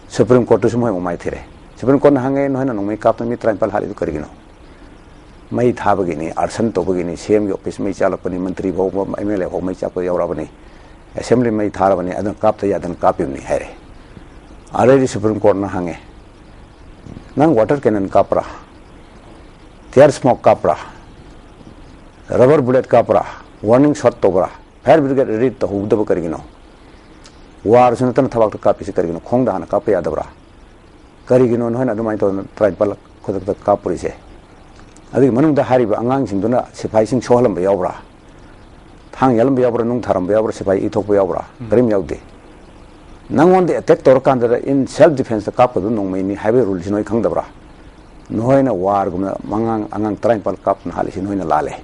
ꯁꯨꯄ꯭ꯔꯤꯝ ꯀꯣꯔꯠꯇꯁꯨ ꯃꯣꯏ ꯃꯃꯥꯏ ꯊꯤꯔꯦ꯫ ꯁꯨꯄ꯭ꯔꯤꯝ ꯀꯣꯔꯠꯅ ꯍꯪꯉꯦ, "ꯅꯈꯣꯏꯅ ꯅꯣꯡꯃꯩ ꯀꯥꯞꯇꯅ ꯃꯤ ꯇꯔꯥꯅꯤꯄꯥꯜ ꯍꯥꯠꯂꯤꯗꯨ ꯀꯔꯤꯒꯤꯅꯣ? ꯃꯩ ꯊꯥꯕꯒꯤꯅꯤ, ꯑꯥꯔꯁꯟ ꯇꯧꯕꯒꯤꯅꯤ, ꯁꯤ ꯑꯦꯝꯒꯤ ꯑꯣꯐꯤꯁ ꯃꯩ ꯆꯥꯛꯂꯛꯄꯅꯤ, ꯃꯟꯇ꯭ꯔꯤ ꯐꯥꯎꯕ, ꯑꯦꯝ ꯑꯦꯜ ꯑꯦ ꯐꯥꯎ ꯃꯩ ꯆꯥꯛꯄ ꯌꯥꯎꯔꯕꯅꯤ, ꯑꯦꯁꯦꯝꯕ꯭ꯂꯤ ꯃꯩ ꯊꯥꯔꯕꯅꯤ, ꯑꯗꯨꯅ ꯀꯥꯞꯇ ꯌꯥꯗꯅ ꯀꯥꯞꯄꯤꯕꯅꯤ" ꯍꯥꯏꯔꯦ꯫ ꯑꯗꯩꯗꯤ ꯁꯨꯄ꯭ꯔꯤꯝ ꯀꯣꯔꯠꯅ ꯍꯪꯉꯦ, "ꯅꯪ ꯋꯥꯇꯔ ꯀꯦꯅꯟ ꯀꯥꯞꯄ꯭ꯔꯥ? ꯇꯤꯌꯔ ꯁ꯭ꯃꯣꯛ ꯀꯥꯞꯄ꯭ꯔꯥ? ꯔꯕꯔ ꯕꯨꯂꯦꯠ ꯀꯥꯞꯄ꯭ꯔꯥ? ꯋꯥꯔꯅꯤꯡ ꯁꯣꯠ ꯇꯧꯕ꯭ꯔꯥ? ꯐꯥꯌꯔ ꯕ꯭ꯔꯤꯒꯦꯗ ꯔꯦꯗꯤ ꯇꯧꯍꯧꯗꯕ ꯀꯔꯤꯒꯤꯅꯣ? ꯋꯥꯔꯁꯨ ꯅꯠꯇꯅ ꯊꯕꯥꯛꯇ ꯀꯥꯞꯄꯤꯁꯤ ꯀꯔꯤꯒꯤꯅꯣ? ꯈꯣꯡꯗ ꯍꯥꯟꯅ ꯀꯥꯞꯄ ꯌꯥꯗꯕ꯭ꯔꯥ? ꯀꯔꯤꯒꯤꯅꯣ ꯅꯈꯣꯏꯅ ꯑꯗꯨꯃꯥꯏꯅ ꯇꯧꯗꯅ ꯇꯔꯥꯅꯤꯄꯥꯜ ꯈꯨꯗꯛꯇ ꯀꯥꯞꯄꯨꯔꯤꯁꯦ?" ꯑꯗꯨꯒꯤ ꯃꯅꯨꯡꯗ ꯍꯥꯏꯔꯤꯕ ꯑꯉꯥꯡꯁꯤꯡꯗꯨꯅ ꯁꯤꯐꯥꯏꯁꯤꯡ ꯁꯣꯛꯍꯜꯂꯝꯕ ꯌꯥꯎꯕ꯭ꯔꯥ? ꯊꯥꯡ ꯌꯥꯜꯂꯝꯕ ꯌꯥꯎꯕ꯭ꯔꯥ? ꯅꯨꯡ ꯊꯥꯔꯝꯕ ꯌꯥꯎꯕ꯭ꯔꯥ? ꯁꯤꯐꯥꯏ ꯏ ꯊꯣꯛꯄ ꯌꯥꯎꯕ꯭ꯔꯥ? ꯀꯔꯤꯝ ꯌꯥꯎꯗꯦ꯫ ꯅꯪꯉꯣꯟꯗ ꯑꯦꯇꯦꯛ ꯇꯧꯔꯀꯥꯟꯗ in self defenceꯇ ꯀꯥꯞꯀꯗꯕ ꯅꯣꯡꯃꯩꯅꯤ ꯍꯥꯏꯕꯒꯤ ꯔꯨꯜꯁꯤ ꯅꯣꯏ ꯈꯪꯗꯕ꯭ꯔꯥ? ꯅꯈꯣꯏꯅ ꯋꯥꯔꯒꯨꯝꯅ ꯑꯉꯥꯡ, ꯑꯉꯥꯡ ꯇꯔꯥꯅꯤꯄꯥꯜ ꯀꯥꯞꯇꯨꯅ ꯍꯥꯠꯂꯤꯁꯤ ꯅꯣꯏꯅ ꯂꯥꯜꯂꯦ꯫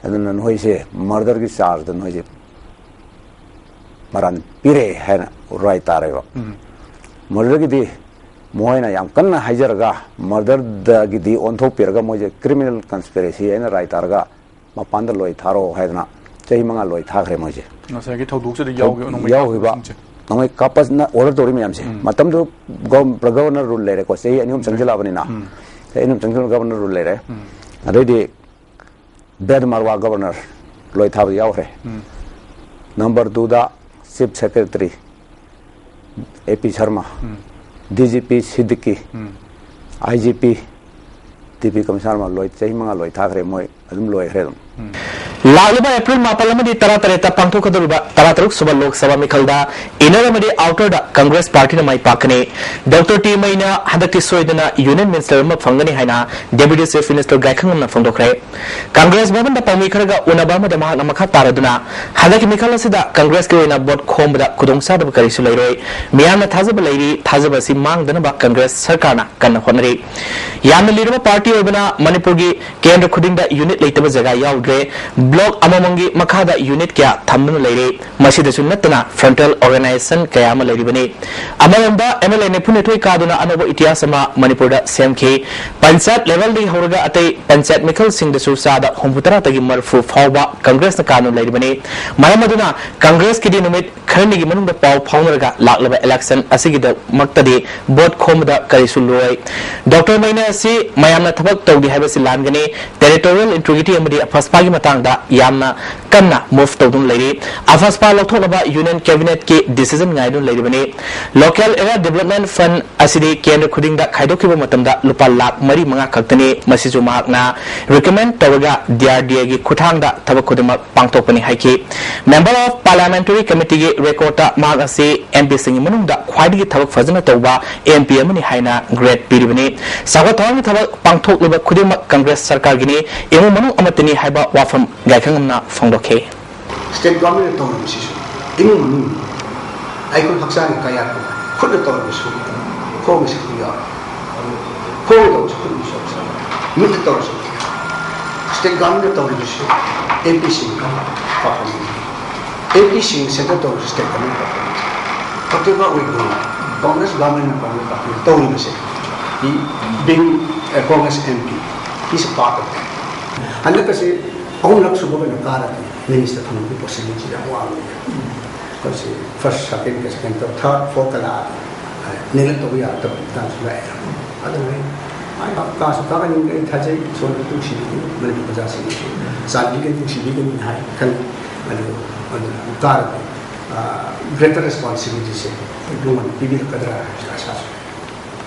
ꯑꯗꯨꯅ ꯅꯈꯣꯏꯁꯦ ꯃꯔꯗꯔꯒꯤ ꯆꯥꯔꯖꯇ ꯅꯈꯣꯏꯁꯦ ꯃꯔꯥꯟ ꯄꯤꯔꯦ ꯍꯥꯏꯅ ꯔꯥꯏ ꯇꯥꯔꯦꯕ꯫ ꯃꯗꯨꯗꯒꯤꯗꯤ ꯃꯈꯣꯏꯅ ꯌꯥꯝ ꯀꯟꯅ ꯍꯥꯏꯖꯔꯒ, ꯃꯔꯗꯔꯗꯒꯤꯗꯤ ꯑꯣꯟꯊꯣꯛꯄꯤꯔꯒ, ꯃꯣꯏꯁꯦ ꯀ꯭ꯔꯤꯃꯤꯅꯦꯜ ꯀꯟꯁꯄꯤꯔꯦꯁꯤ ꯍꯥꯏꯅ ꯔꯥꯏ ꯇꯥꯔꯒ, ꯃꯄꯥꯟꯗ ꯂꯣꯏ ꯊꯥꯔꯛꯑꯣ ꯍꯥꯏꯗꯅ ꯆꯍꯤ ꯃꯉꯥ ꯂꯣꯏ ꯊꯥꯈ꯭ꯔꯦ ꯃꯣꯏꯁꯦ꯫ ꯉꯁꯥꯏꯒꯤ ꯊꯧꯗꯣꯛꯁꯤꯗ ꯌꯥꯎꯈꯤꯕ ꯅꯣꯡꯃꯩ ꯌꯥꯎꯈꯤꯕ ꯀꯥꯞꯄꯁꯤꯡꯁꯦ꯫ ꯅꯣꯡꯃꯩ ꯀꯥꯞꯄꯁꯤꯅ ꯑꯣꯔꯗꯔ ꯇꯧꯔꯤ ꯃꯌꯥꯝꯁꯦ꯫ ꯃꯇꯝꯗꯨ ꯒꯣ-, ꯒꯣꯚꯔꯅꯔ ꯔꯨꯜ ꯂꯩꯔꯦꯀꯣ, ꯆꯍꯤ ꯑꯅꯤ ꯑꯍꯨꯝ ꯆꯪꯁꯤꯜꯂꯛꯑꯕꯅꯤꯅ꯫ ꯆꯍꯤ ꯑꯅꯤ ꯑꯍꯨꯝ ꯆꯪꯁꯤꯜꯂꯛꯑꯕ ꯒꯣꯚꯔꯅꯔ ꯔꯨꯜ ꯂꯩꯔꯦ꯫ ꯑꯗꯩꯗꯤ ꯕꯦꯗ ꯃꯥꯔꯋꯥ ꯒꯣꯚꯔꯅꯔ ꯂꯣꯏ ꯊꯥꯕ ꯌꯥꯎꯈ꯭ꯔꯦ꯫ ꯅꯝꯕꯔ ꯇꯨꯗ ꯆꯤꯐ ꯁꯦꯀ꯭ꯔꯦꯇꯔꯤ ꯑꯦ ꯄꯤ ꯁꯔꯃ, ꯗꯤ ꯖꯤ ꯄꯤ ꯁꯤꯗꯤꯀꯤ, ꯑꯥꯏ ꯖꯤ ꯄꯤ, ꯗꯤ ꯄꯤ ꯀꯃꯤꯁꯅꯔ ꯑꯃ ꯂꯣꯏ, ꯆꯍꯤ ꯃꯉꯥ ꯂꯣꯏ ꯊꯥꯈ꯭ꯔꯦ, ꯃꯣꯏ ꯑꯗꯨꯝ ꯂꯣꯏꯈ꯭ꯔꯦ ꯑꯗꯨꯝ꯫ ꯂꯥꯛꯂꯤꯕ ꯑꯦꯄ꯭ꯔꯤꯜ ꯃꯥꯄꯜ ꯑꯃꯗꯤ ꯇꯔꯥꯇꯔꯦꯠꯇ ꯄꯥꯡꯊꯣꯛꯀꯗꯧꯔꯤꯕ ꯇꯔꯥꯇꯔꯨꯛ ꯁꯨꯕ ꯂꯣꯛ ꯁꯚꯥ ꯃꯤꯈꯜꯗ ꯏꯟꯅꯔ ꯑꯃꯗꯤ ꯑꯥꯎꯇꯔꯗ ꯀꯪꯒ꯭ꯔꯦꯁ ꯄꯥꯔꯇꯤꯅ ꯃꯥꯏ ꯄꯥꯛꯀꯅꯤ꯫ ꯗꯣꯛꯇꯔ ꯇꯤ ꯃꯩꯅ ꯍꯟꯗꯛꯇꯤ ꯁꯣꯏꯗꯅ ꯌꯨꯅꯤꯌꯟ ꯃꯤꯅꯤꯁꯇꯔ ꯑꯃ ꯐꯪꯒꯅꯤ ꯍꯥꯏꯅ ꯗꯦꯄ꯭ꯌꯨꯇꯤ ꯆꯤꯐ ꯃꯤꯅꯤꯁꯇꯔ ꯒꯥꯏꯈꯪꯉꯝꯅ ꯐꯣꯡꯗꯣꯛꯈ꯭ꯔꯦ꯫ ꯀꯪꯒ꯭ꯔꯦꯁ ꯚꯕꯟꯗ ꯄꯥꯎꯃꯤ ꯈꯔꯒ ꯎꯅꯕ ꯑꯃꯗ ꯃꯍꯥꯛꯅ ꯃꯈꯥ ꯇꯥꯔꯗꯨꯅ, ꯍꯟꯗꯛꯀꯤ ꯃꯤꯈꯜ ꯑꯁꯤꯗ ꯀꯪꯒ꯭ꯔꯦꯁꯀꯤ ꯑꯣꯏꯅ ꯚꯣꯠ ꯈꯣꯝꯕꯗ ꯈꯨꯗꯣꯡꯆꯥꯗꯕ ꯀꯔꯤꯁꯨ ꯂꯩꯔꯣꯏ꯫ ꯃꯤꯌꯥꯝꯅ ꯊꯥꯖꯕ ꯂꯩꯔꯤ, ꯊꯥꯖꯕ ꯑꯁꯤ ꯃꯥꯡꯗꯅꯕ ꯀꯪꯒ꯭ꯔꯦꯁ ꯁꯔꯀꯥꯔꯅ ꯀꯟꯅ ꯍꯣꯠꯅꯔꯤ꯫ ꯌꯥꯝꯅ ꯂꯤꯔꯕ ꯄꯥꯔꯇꯤ ꯑꯣꯏꯕꯅ ꯃꯅꯤꯄꯨꯔꯒꯤ ꯀꯦꯟꯗ꯭ꯔ ꯈꯨꯗꯤꯡꯗ ꯌꯨꯅꯤꯠ ꯂꯩꯇꯕ ꯖꯒꯥ ꯌꯥꯎꯗ꯭ꯔꯦ꯫ ꯕ꯭ꯂꯣꯛ ꯑꯃꯃꯝꯒꯤ ꯃꯈꯥꯗ ꯌꯨꯅꯤꯠ ꯀꯌꯥ ꯊꯝꯗꯨꯅ ꯂꯩꯔꯤ꯫ ꯃꯁꯤꯗꯁꯨ ꯅꯠꯇꯅ ꯐ꯭ꯔꯟꯇꯦꯜ ꯑꯣꯔꯒꯅꯥꯏꯖꯦꯁꯟ ꯀꯌꯥ ꯑꯃ ꯂꯩꯔꯤꯕꯅꯤ꯫ ꯑꯃꯔꯣꯝꯗ ꯑꯦꯝ ꯑꯦꯜ ꯑꯦ ꯅꯤꯐꯨꯅꯤꯊꯣꯏ ꯀꯥꯗꯨꯅ ꯑꯅꯧꯕ ꯏꯇꯤꯍꯥꯁ ꯑꯃ ꯃꯅꯤꯄꯨꯔꯗ ꯁꯦꯝꯈꯤ꯫ ꯄꯟꯆꯥꯌꯠ ꯂꯦꯚꯦꯜꯗꯒꯤ ꯍꯧꯔꯒ ꯑꯇꯩ ꯄꯟꯆꯥꯌꯠ ꯃꯤꯈꯜꯁꯤꯡꯗꯁꯨ ꯆꯥꯗ ꯍꯨꯝꯐꯨꯇꯔꯥꯗꯒꯤ ꯃꯔꯤꯐꯨ ꯐꯥꯎꯕ ꯀꯪꯒ꯭ꯔꯦꯁꯅ ꯀꯥꯗꯨꯅ ꯂꯩꯔꯤꯕꯅꯤ꯫ ꯃꯔꯝ ꯑꯗꯨꯅ ꯀꯪꯒ꯭ꯔꯦꯁꯀꯤꯗꯤ ꯅꯨꯃꯤꯠ ꯈꯔꯅꯤꯒꯤ ꯃꯅꯨꯡꯗ ꯄꯥꯎ ꯐꯥꯎꯅꯔꯒ ꯂꯥꯛꯂꯕ ꯏꯂꯦꯛꯁꯟ ꯑꯁꯤꯒꯤꯗꯃꯛꯇꯗꯤ ꯚꯣꯠ ꯈꯣꯝꯕꯗ ꯀꯔꯤꯁꯨ ꯂꯨꯔꯣꯏ꯫ ꯗꯣꯛꯇꯔ ꯃꯩꯅ ꯑꯁꯤ ꯃꯌꯥꯝꯅ ꯊꯕꯛ ꯇꯧꯗꯦ ꯍꯥꯏꯕꯁꯤ ꯂꯥꯟꯒꯅꯤ꯫ ꯇꯦꯔꯤꯇꯣꯔꯤꯌꯦꯜ ꯏꯟꯇꯤꯒ꯭ꯔꯤꯇꯤ ꯑꯃꯗꯤ ꯑꯐꯁꯄꯥꯒꯤ ꯃꯇꯥꯡꯗ ꯌꯥꯝꯅ ꯀꯟꯅ ꯃꯨꯚ ꯇꯧꯗꯨꯅ ꯂꯩꯔꯤ꯫ ꯑꯐꯁꯄꯥ ꯂꯧꯊꯣꯛꯅꯕ ꯌꯨꯅꯤꯌꯟ ꯀꯦꯕꯤꯅꯦꯠꯀꯤ ꯗꯤꯁꯤꯖꯟ ꯉꯥꯏꯗꯨꯅ ꯂꯩꯔꯤꯕꯅꯤ꯫ ꯂꯣꯀꯦꯜ ꯑꯦꯔꯤꯌꯥ ꯗꯤꯕꯦꯂꯞꯃꯦꯟ ꯐꯟꯗ ꯑꯁꯤꯗꯤ ꯀꯦꯟꯗ꯭ꯔ ꯈꯨꯗꯤꯡꯗ ꯈꯥꯏꯗꯣꯛꯈꯤꯕ ꯃꯇꯝꯗ ꯂꯨꯄꯥ ꯂꯥꯈ ꯃꯔꯤ ꯃꯉꯥ ꯈꯛꯇꯅꯤ꯫ ꯃꯁꯤꯁꯨ ꯃꯍꯥꯛꯅ ꯔꯤꯀꯃꯦꯟ ꯇꯧꯔꯒ ꯗꯤ ꯑꯥꯔ ꯗꯤ ꯑꯦꯒꯤ ꯈꯨꯠꯊꯥꯡꯗ ꯊꯕꯛ ꯈꯨꯗꯤꯡꯃꯛ ꯄꯥꯡꯊꯣꯛꯄꯅꯤ ꯍꯥꯏꯈꯤ꯫ ꯃꯦꯝꯕꯔ ꯑꯣꯐ ꯄꯥꯔꯂꯤꯌꯥꯃꯦꯟꯇꯔꯤ ꯀꯃꯤꯇꯤꯒꯤ ꯔꯦꯀꯣꯔꯗꯇ ꯃꯍꯥꯛ ꯑꯁꯤ ꯑꯦꯝ ꯄꯤꯁꯤꯡꯒꯤ ꯃꯅꯨꯡꯗ ꯈ꯭ꯋꯥꯏꯗꯒꯤ ꯊꯕꯛ ꯐꯖꯅ ꯇꯧꯕ ꯑꯦꯝ ꯄꯤ ꯑꯃꯅꯤ ꯍꯥꯏꯅ ꯒ꯭ꯔꯦꯗ ꯄꯤꯔꯤꯕꯅꯤ꯫ ꯆꯥꯎꯈꯠ ꯊꯧꯔꯥꯡꯒꯤ ꯊꯕꯛ ꯄꯥꯡꯊꯣꯛꯂꯤꯕ ꯈꯨꯗꯤꯡꯃꯛ ꯀꯪꯒ꯭ꯔꯦꯁ ꯁꯔꯀꯥꯔꯒꯤꯅꯤ, ꯏꯃꯨꯡ ꯃꯅꯨꯡ ꯑꯃꯠꯇꯅꯤ ꯍꯥꯏꯕ ꯋꯥꯐꯝ ꯒꯥꯏꯈꯪꯉꯝꯅ ꯐꯣꯡꯗꯣꯛꯈꯤ꯫ ꯁ꯭ꯇꯦꯠ ꯒꯣꯔꯃꯦꯟꯅ ꯇꯧꯔꯤꯕꯁꯤꯁꯨ ꯏꯃꯨꯡ ꯃꯅꯨꯡ, ꯑꯩꯈꯣꯏ ꯍꯛꯆꯥꯡꯒꯤ ꯀꯌꯥꯠ ꯈꯨꯠꯅ ꯇꯧꯔꯤꯕꯁꯨ, ꯈꯣꯡꯅ ꯁꯛꯄ ꯌꯥꯎꯔꯦ, ꯈꯣꯡꯅ ꯇꯧꯕꯁꯨ ꯈꯨꯠꯅ ꯁꯣꯛꯆꯔꯦ, ꯃꯤꯠꯅ ꯇꯧꯔꯁꯨ꯫ ꯁ꯭ꯇꯦꯠ ꯒꯣꯔꯃꯦꯟꯅ ꯇꯧꯔꯤꯕꯁꯨ ꯑꯦꯝ ꯄꯤꯁꯤꯡꯒ ꯄꯥꯎ ꯐꯥꯎꯅꯩ꯫ ꯑꯦ ꯄꯤ ꯁꯤꯡ ꯁꯦꯟꯇꯔ ꯇꯧꯔꯁꯨ ꯁ꯭ꯇꯦꯠꯇ ꯑꯃꯨꯛ ꯇꯧꯔꯛꯀꯅꯤ꯫ Whatever we do, Congress government and Congress party ꯇꯧꯔꯤꯕꯁꯦ, he being a Congress M P, he is a part of that. ꯍꯟꯗꯛꯀꯁꯤ ꯑꯍꯨꯝꯂꯛ ꯁꯨꯕ ꯑꯣꯏꯅ ꯀꯥꯔꯗꯤ ꯃꯤꯅꯤꯁꯇꯔ ꯐꯪꯕꯒꯤ ꯄꯣꯁꯤꯕꯤꯂꯤꯇꯤ ꯌꯥꯝ ꯋꯥꯡꯉꯤ꯫ ꯑꯩꯈꯣꯏꯁꯤ ꯐꯥꯔꯁ, ꯁꯦꯀꯦꯟ, ꯁꯦꯀꯦꯟ, ꯊꯥꯔꯠ, ꯐꯣꯔꯠ ꯀꯂꯥ ꯅꯦꯒ꯭ꯂꯦꯛ ꯇꯧꯕ ꯌꯥꯔꯛꯇꯕ ꯃꯇꯥꯡꯁꯨ ꯂꯥꯛꯑꯦ꯫ ꯑꯗꯨꯅ ꯑꯩ ꯃꯥꯏ ꯄꯥꯛ ꯀꯥꯁꯨ ꯀꯥꯒꯅꯤ꯫ ꯑꯩ ꯊꯥꯖꯩ ꯏꯁꯣꯔꯅ ꯅꯨꯡꯁꯤꯕꯤꯒꯅꯤ, ꯃꯅꯤꯄꯨꯔ ꯄ꯭ꯔꯖꯥꯁꯤꯡꯅꯁꯨ ꯆꯥꯟꯕꯤꯒꯅꯤ, ꯅꯨꯡꯁꯤꯕꯤꯒꯅꯤ ꯍꯥꯏ ꯈꯜꯂꯤ꯫ ꯑꯗꯨ ꯑꯗꯨꯅ ꯀꯥꯔꯗꯤ ꯒ꯭ꯔꯦꯇꯔ ꯔꯦꯁꯄꯣꯟꯁꯤꯕꯤꯂꯤꯇꯤꯁꯦ ꯑꯩꯉꯣꯟꯗ ꯄꯤꯕꯤꯔꯛꯀꯗ꯭ꯔꯥ ꯍꯥꯏꯕꯁꯤ ꯑꯁꯥꯁꯨ ꯂꯩ꯫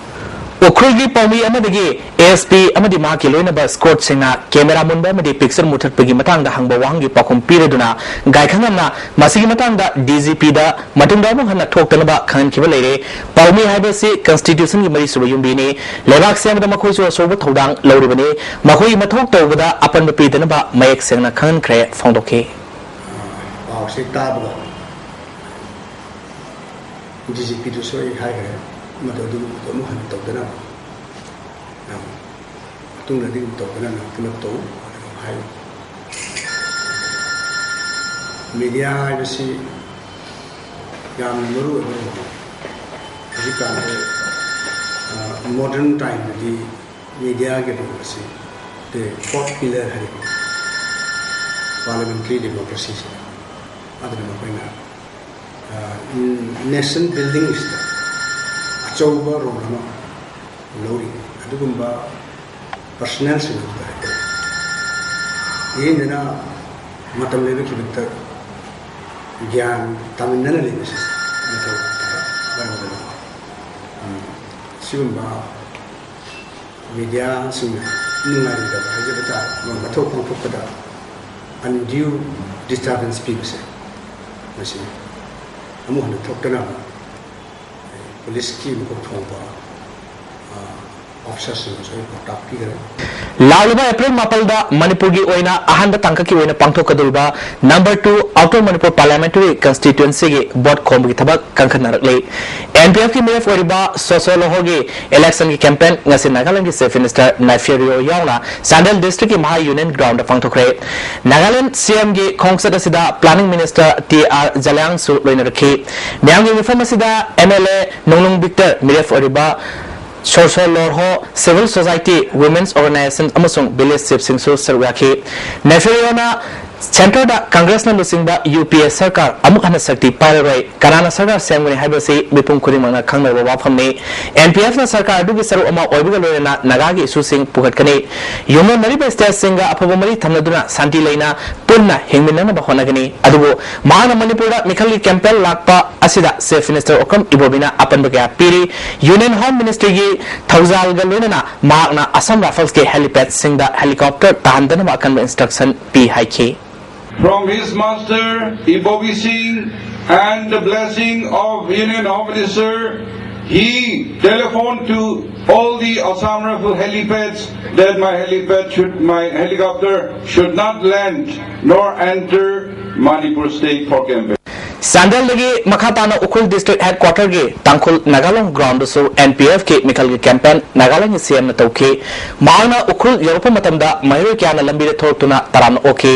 ꯎꯈ꯭ꯔꯨꯜꯒꯤ ꯄꯥꯎꯃꯤ ꯑꯃꯗꯒꯤ ꯑꯦ ꯑꯦꯁ ꯄꯤ ꯑꯃꯗꯤ ꯃꯍꯥꯛꯀꯤ ꯂꯣꯏꯅꯕ ꯁ꯭ꯀꯣꯠꯁꯤꯡꯅ ꯀꯦꯃꯦꯔꯥ ꯃꯨꯟꯕ ꯑꯃꯗꯤ ꯄꯤꯛꯆꯔ ꯃꯨꯊꯠꯄꯒꯤ ꯃꯇꯥꯡꯗ ꯍꯪꯕ ꯋꯥꯍꯪꯒꯤ ꯄꯥꯎꯈꯨꯝ ꯄꯤꯔꯗꯨꯅ ꯒꯥꯏꯈꯪꯉꯝꯅ ꯃꯁꯤꯒꯤ ꯃꯇꯥꯡꯗ ꯗꯤ ꯖꯤ ꯄꯤꯗ ꯃꯇꯨꯡꯗ ꯑꯃꯨꯛ ꯍꯟꯅ ꯊꯣꯛꯇꯅꯕ ꯈꯪꯍꯟꯈꯤꯕ ꯂꯩꯔꯦ꯫ ꯄꯥꯎꯃꯤ ꯍꯥꯏꯕꯁꯤ ꯀꯟꯁꯇꯤꯇ꯭ꯌꯨꯁꯟꯒꯤ ꯃꯔꯤꯁꯨꯕ ꯌꯨꯝꯕꯤꯅꯤ꯫ ꯂꯩꯕꯥꯛ ꯁꯦꯝꯕꯗ ꯃꯈꯣꯏꯁꯨ ꯑꯆꯧꯕ ꯊꯧꯗꯥꯡ ꯂꯧꯔꯤꯕꯅꯤ꯫ ꯃꯈꯣꯏꯒꯤ ꯃꯊꯧ ꯇꯧꯕꯗ ꯑꯄꯟꯕ ꯄꯤꯗꯅꯕ ꯃꯌꯦꯛ ꯁꯦꯡꯅ ꯈꯪꯍꯟꯈ꯭ꯔꯦ ꯐꯣꯡꯗꯣꯛꯈꯤ꯫ ꯄꯥꯎꯁꯦ ꯇꯥꯕꯗ ꯗꯤ ꯖꯤ ꯄꯤꯗꯨꯁꯨ ꯑꯩ ꯍꯥꯏꯈ꯭ꯔꯦ, ꯃꯗꯨ ꯑꯗꯨꯒꯨꯝꯕꯗꯣ ꯑꯃꯨꯛ ꯍꯟꯅ ꯇꯧꯗꯅꯕ, ꯃꯇꯨꯡꯗꯗꯤ ꯑꯃꯨꯛ ꯇꯧꯗꯅꯕ ꯄꯨꯂꯞ ꯇꯧ ꯍꯥꯏ꯫ ꯃꯦꯗꯤꯌꯥ ꯍꯥꯏꯕꯁꯤ ꯌꯥꯝꯅ ꯃꯔꯨ ꯑꯣꯏꯕ ꯂꯝꯅꯤ꯫ ꯍꯧꯖꯤꯛꯀꯥꯟꯗꯤ ꯃꯣꯗꯔꯟ ꯇꯥꯏꯝꯗꯗꯤ ꯃꯦꯗꯤꯌꯥꯒꯤ ꯔꯣꯜ ꯑꯁꯤ the fourth pillar ꯍꯥꯏꯔꯤꯕ ꯄꯥꯔꯂꯤꯌꯥꯃꯦꯟꯇꯔꯤ ꯗꯦꯃꯣꯀ꯭ꯔꯦꯁꯤꯁꯤꯗ, ꯑꯗꯨꯅ ꯃꯈꯣꯏꯅ ꯅꯦꯁꯟ ꯕꯤꯜꯗꯤꯡꯁꯤꯗ ꯑꯆꯧꯕ ꯔꯣꯜ ꯑꯃ ꯂꯧꯔꯤ꯫ ꯑꯗꯨꯒꯨꯝꯕ ꯄꯔꯁꯅꯦꯜꯁꯤꯡ ꯑꯗꯨꯗ ꯍꯥꯏꯇꯥꯔꯦ, ꯏꯍꯦꯟꯗꯅ ꯃꯇꯝ ꯂꯩꯕ ꯈꯤꯕꯤꯛꯇ ꯒ꯭ꯌꯥꯟ ꯇꯥꯃꯤꯟꯅꯅ ꯂꯩꯕꯁꯤ ꯃꯊꯧ ꯇꯥꯏ꯫ ꯃꯔꯝ ꯑꯗꯨꯅ ꯁꯤꯒꯨꯝꯕ ꯃꯦꯗꯤꯌꯥꯁꯤꯡꯅ ꯅꯨꯡꯉꯥꯏꯔꯣꯏꯗꯕ ꯍꯥꯏꯖꯕ ꯇꯥꯔꯦ, ꯃꯣꯏ ꯃꯊꯧ ꯄꯥꯡꯊꯣꯛꯄꯗ ꯑꯟꯗ꯭ꯌꯨ ꯗꯤꯁꯇꯔꯕꯦꯟꯁ ꯄꯤꯕꯁꯦ, ꯃꯁꯤ ꯑꯃꯨꯛ ꯍꯟꯅ ꯊꯣꯛꯇꯅꯕ ꯄꯨꯂꯤꯁꯀꯤ ꯃꯀꯣꯛ ꯊꯣꯡꯕ ꯑꯣꯐꯤꯁꯥꯔꯁꯤꯡꯕꯨꯁꯨ ꯑꯩ ꯄꯥꯎꯇꯥꯛ ꯄꯤꯒꯅꯤ꯫ ꯂꯥꯛꯂꯤꯕ ꯑꯦꯄ꯭ꯔꯤꯜ ꯃꯥꯄꯜꯗ ꯃꯅꯤꯄꯨꯔꯒꯤ ꯑꯣꯏꯅ ꯑꯍꯥꯟꯕ ꯇꯥꯡꯀꯛꯀꯤ ꯑꯣꯏꯅ ꯄꯥꯡꯊꯣꯛꯀꯗꯧꯔꯤꯕ number two Outer Manipur Parliamentary Constituencyꯒꯤ vote ꯈꯣꯝꯕꯒꯤ ꯊꯕꯛ ꯀꯟꯈꯠꯅꯔꯛꯂꯤ꯫ NPFꯀꯤ ꯃꯤꯔꯦꯞ ꯑꯣꯏꯔꯤꯕ ꯁꯣꯁꯣ ꯂꯣꯍꯣꯒꯤ electionꯒꯤ campaign ꯉꯁꯤ ꯅꯥꯒꯥꯂꯦꯟꯗꯒꯤ Chief Minister Neiphiu Rio ꯌꯥꯎꯅ ꯆꯥꯟꯗꯦꯜ districtꯀꯤ ꯃꯍꯥ Union Groundꯗ ꯄꯥꯡꯊꯣꯛꯈ꯭ꯔꯦ꯫ ꯅꯥꯒꯥꯂꯦꯟ CMꯒꯤ ꯈꯣꯡꯆꯠ ꯑꯁꯤꯗ Planning Minister T R ꯖꯂꯤꯌꯥꯡꯁꯨ ꯂꯣꯏꯅꯔꯛꯈꯤ꯫ ꯃꯤꯌꯥꯝꯒꯤ ꯃꯤꯐꯝ ꯑꯁꯤꯗ MLA ꯅꯣꯡꯂꯨꯡ ꯕꯤꯛꯇꯔ, ꯃꯤꯔꯦꯞ ꯑꯣꯏꯔꯤꯕ ꯁꯣꯔꯁꯣ ꯂꯣꯔꯍꯣ, civil society, women's organization ꯑꯃꯁꯨꯡ village chiefꯁꯤꯡꯁꯨ ꯁꯔꯨꯛ ꯌꯥꯈꯤ꯫ ꯅꯦꯐꯦꯔꯤꯌꯣꯅ centreꯗ Congressꯅ ꯂꯨꯆꯤꯡꯕ UPA ꯁꯔꯀꯥꯔ ꯑꯃꯨꯛ ꯍꯟꯅ ꯁꯛꯇꯤ ꯄꯥꯏꯔꯔꯣꯏ, ꯀꯅꯥꯅ ꯁꯔꯀꯥꯔ ꯁꯦꯝꯒꯅꯤ ꯍꯥꯏꯕꯁꯤ ꯃꯤꯄꯨꯝ ꯈꯨꯗꯤꯡꯃꯛꯅ ꯈꯪꯅꯔꯕ ꯋꯥꯐꯝꯅꯤ꯫ NPFꯅ ꯁꯔꯀꯥꯔ ꯑꯗꯨꯒꯤ ꯁꯔꯨꯛ ꯑꯃ ꯑꯣꯏꯕꯒ ꯂꯣꯏꯅꯅ ꯅꯥꯒꯥꯒꯤ issueꯁꯤꯡ ꯄꯨꯈꯠꯀꯅꯤ꯫ ꯌꯨꯝꯂꯣꯟꯅꯔꯤꯕ stateꯁꯤꯡꯒ ꯑꯐꯕ ꯃꯔꯤ ꯊꯝꯅꯗꯨꯅ ꯁꯥꯟꯇꯤ ꯂꯩꯅ ꯄꯨꯟꯅ ꯍꯤꯡꯃꯤꯟꯅꯅꯕ ꯍꯣꯠꯅꯒꯅꯤ꯫ ꯑꯗꯨꯕꯨ ꯃꯍꯥꯛꯅ ꯃꯅꯤꯄꯨꯔꯗ ꯃꯤꯈꯜꯒꯤ campaign ꯂꯥꯛꯄ ꯑꯁꯤꯗ Chief Minister ꯑꯣꯀ꯭ꯔꯝ ꯏꯕꯣꯕꯤꯅ ꯑꯄꯟꯕ ꯀꯌꯥ ꯄꯤꯔꯤ꯫ Union Home Ministryꯒꯤ ꯊꯧꯖꯥꯜꯒ ꯂꯣꯏꯅꯅ ꯃꯍꯥꯛꯅ Assam Riflesꯀꯤ helipadꯁꯤꯡꯗ helicopter ꯇꯥꯍꯟꯗꯅꯕ ꯑꯀꯟꯕ instruction ꯄꯤ ꯍꯥꯏꯈꯤ꯫ From his master, Ibobi Singh, and the blessing of Union Home Minister, he telephoned to all the Assam Rifle helipads that my helipad should, my helicopter should not land nor enter Manipur state for campaign. ꯆꯥꯟꯗꯦꯜꯗꯒꯤ ꯃꯈꯥ ꯇꯥꯅ Ukhrul district headquarterꯒꯤ ꯇꯥꯡꯈꯨꯜ ꯅꯥꯒꯥꯂꯣꯡ groundꯗꯁꯨ NPFꯀꯤ ꯃꯤꯈꯜꯒꯤ campaign ꯅꯥꯒꯥꯂꯦꯟꯒꯤ CMꯅ ꯇꯧꯈꯤ꯫ ꯃꯍꯥꯛꯅ ꯎꯈ꯭ꯔꯨꯜ ꯌꯧꯔꯛꯄ ꯃꯇꯝꯗ ꯃꯍꯩꯔꯣꯏ ꯀꯌꯥꯅ ꯂꯝꯕꯤꯗ ꯊꯣꯛꯂꯛꯇꯨꯅ ꯇꯔꯥꯝꯅ ꯑꯣꯛꯈꯤ꯫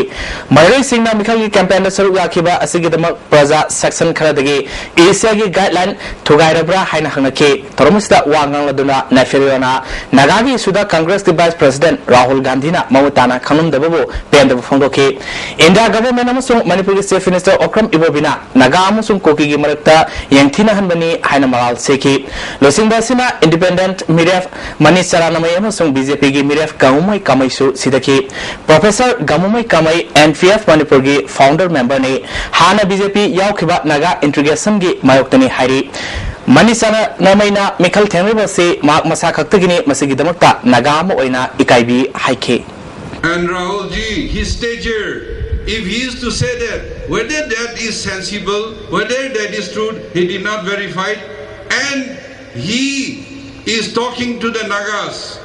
ꯃꯍꯩꯔꯣꯏꯁꯤꯡꯅ ꯃꯤꯈꯜꯒꯤ campaignꯗ ꯁꯔꯨꯛ ꯌꯥꯈꯤꯕ ꯑꯁꯤꯒꯤꯗꯃꯛ ꯄ꯭ꯔꯖꯥ section ꯈꯔꯗꯒꯤ Asiaꯒꯤ guideline ꯊꯨꯒꯥꯏꯔꯕ꯭ꯔꯥ ꯍꯥꯏꯅ ꯍꯪꯅꯈꯤ꯫ ꯊꯧꯔꯝ ꯑꯁꯤꯗ ꯋꯥ ꯉꯥꯡꯂꯗꯨꯅ ꯅꯦꯐꯦꯔꯤꯌꯣꯅ ꯅꯥꯒꯥꯒꯤ issueꯗ Congressꯀꯤ Vice President ꯔꯥꯍꯨꯜ ꯒꯥꯟꯙꯤꯅ ꯃꯃꯨꯠ ꯇꯥꯅ ꯈꯪꯂꯝꯗꯕꯕꯨ ꯄꯦꯟꯗꯕ ꯐꯣꯡꯗꯣꯛꯈꯤ꯫ India government ꯑꯃꯁꯨꯡ ꯃꯅꯤꯄꯨꯔꯒꯤ Chief Minister ꯑꯣꯀ꯭ꯔꯝ ꯏꯕꯣꯕꯤꯅ ꯅꯥꯒꯥ ꯑꯃꯁꯨꯡ ꯀꯨꯀꯤꯒꯤ ꯃꯔꯛꯇ ꯌꯦꯡꯊꯤꯅꯍꯟꯕꯅꯤ ꯍꯥꯏꯅ ꯃꯔꯥꯜ ꯁꯤꯈꯤ꯫ ꯂꯨꯆꯤꯡꯕ ꯑꯁꯤꯅ independent ꯃꯤꯔꯦꯞ ꯃꯅꯤ ꯆꯔꯥꯅꯃꯩ ꯑꯃꯁꯨꯡ BJPꯒꯤ ꯃꯤꯔꯦꯞ ꯒꯥꯃꯨꯃꯩ ꯀꯥꯃꯩꯁꯨ ꯁꯤꯊꯈꯤ꯫ Professor ꯒꯥꯃꯨꯃꯩ ꯀꯥꯃꯩ NPF ꯃꯅꯤꯄꯨꯔꯒꯤ founder memberꯅꯤ꯫ ꯍꯥꯟꯅ BJP ꯌꯥꯎꯈꯤꯕ ꯅꯥꯒꯥ integrationꯒꯤ ꯃꯥꯌꯣꯛꯇꯅꯤ ꯍꯥꯏꯔꯤ꯫ ꯃꯅꯤ ꯆꯔꯥꯅꯃꯩꯅ ꯃꯤꯈꯜ ꯊꯦꯡꯅꯔꯤꯕ ꯑꯁꯤ ꯃꯍꯥꯛ ꯃꯁꯥ ꯈꯛꯇꯒꯤꯅꯤ, ꯃꯁꯤꯒꯤꯗꯃꯛꯇ ꯅꯥꯒꯥ ꯑꯃ ꯑꯣꯏꯅ ꯏꯀꯥꯏꯕꯤ ꯍꯥꯏꯈꯤ꯫ And Rahulji, his stature, if he is to say that, whether that is sensible, whether that is true, he did not verify it. And he is talking to the Nagas.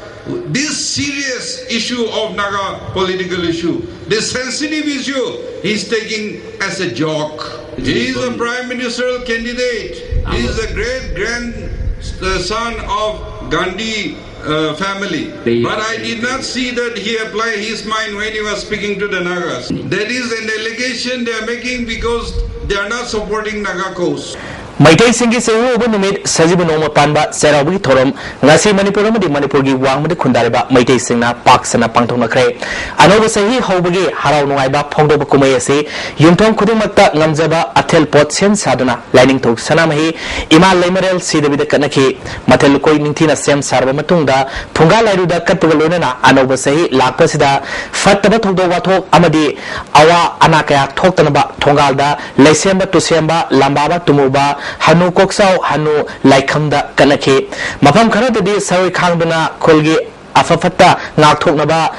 This serious issue of Naga political issue, this sensitive issue, he's taking as a joke. He is a prime ministerial candidate. He is a great grandson of Gandhi uh, family. But I did not see that he applied his mind when he was speaking to the Nagas. That is an allegation they are making because they are not supporting Naga cause. ꯃꯩꯇꯩꯁꯤꯡꯒꯤ ꯆꯍꯤ ꯍꯧꯕ ꯅꯨꯃꯤꯠ ꯁꯖꯤꯕꯨ ꯅꯣꯡꯃ ꯄꯥꯟꯕ ꯆꯩꯔꯥꯎꯕꯒꯤ ꯊꯧꯔꯝ ꯉꯁꯤ ꯃꯅꯤꯄꯨꯔ ꯑꯃꯗꯤ ꯃꯅꯤꯄꯨꯔꯒꯤ ꯋꯥꯡꯃꯗ ꯈꯨꯟꯗꯥꯔꯤꯕ ꯃꯩꯇꯩꯁꯤꯡꯅ ꯄꯥꯛ ꯁꯟꯅ ꯄꯥꯡꯊꯣꯛꯅꯈ꯭ꯔꯦ꯫ ꯑꯅꯧꯕ ꯆꯍꯤ ꯍꯧꯕꯒꯤ ꯍꯔꯥꯎ ꯅꯨꯡꯉꯥꯏꯕ ꯐꯣꯡꯗꯣꯛꯄ ꯀꯨꯝꯍꯩ ꯑꯁꯤ ꯌꯨꯝꯊꯣꯡ ꯈꯨꯗꯤꯡꯃꯛꯇ ꯉꯝꯖꯕ ꯑꯊꯦꯜ ꯄꯣꯠ ꯁꯦꯝ ꯁꯥꯗꯨꯅ ꯂꯥꯏꯅꯤꯡꯊꯧ ꯁꯅꯥꯃꯍꯤ ꯏꯃꯥ ꯂꯩꯃꯔꯦꯜ ꯁꯤꯗꯕꯤꯗ ꯀꯠꯅꯈꯤ꯫ ꯃꯊꯦꯜ ꯂꯨꯀꯣꯏ ꯅꯤꯡꯊꯤꯅ ꯁꯦꯝ ꯁꯥꯔꯕ ꯃꯇꯨꯡꯗ ꯐꯨꯡꯒꯥ ꯂꯥꯏꯔꯨꯗ ꯀꯠꯄꯒ ꯂꯣꯏꯅꯅ ꯑꯅꯧꯕ ꯆꯍꯤ ꯂꯥꯛꯄꯁꯤꯗ ꯐꯠꯇꯕ ꯊꯧꯗꯣꯛ ꯋꯥꯊꯣꯛ ꯑꯃꯗꯤ ꯑꯋꯥ ꯑꯅꯥ ꯀꯌꯥ ꯊꯣꯛꯇꯅꯕ ꯊꯣꯡꯒꯥꯜꯗ ꯂꯩꯁꯦꯝꯕ ꯇꯨꯁꯦꯝꯕ, ꯂꯝꯕꯥꯕ ꯇꯨꯃꯨꯕ, ꯍꯅꯨ ꯀꯣꯛꯆꯥꯎ, ꯍꯅꯨ ꯂꯥꯏꯈꯝꯗ ꯀꯠꯅꯈꯤ꯫ ꯃꯐꯝ ꯈꯔꯗꯗꯤ ꯁꯔꯣꯏ ꯈꯥꯡꯗꯨꯅ ꯈꯨꯜꯒꯤ ꯑꯐ ꯐꯠꯇ ꯉꯥꯛꯊꯣꯛꯅꯕ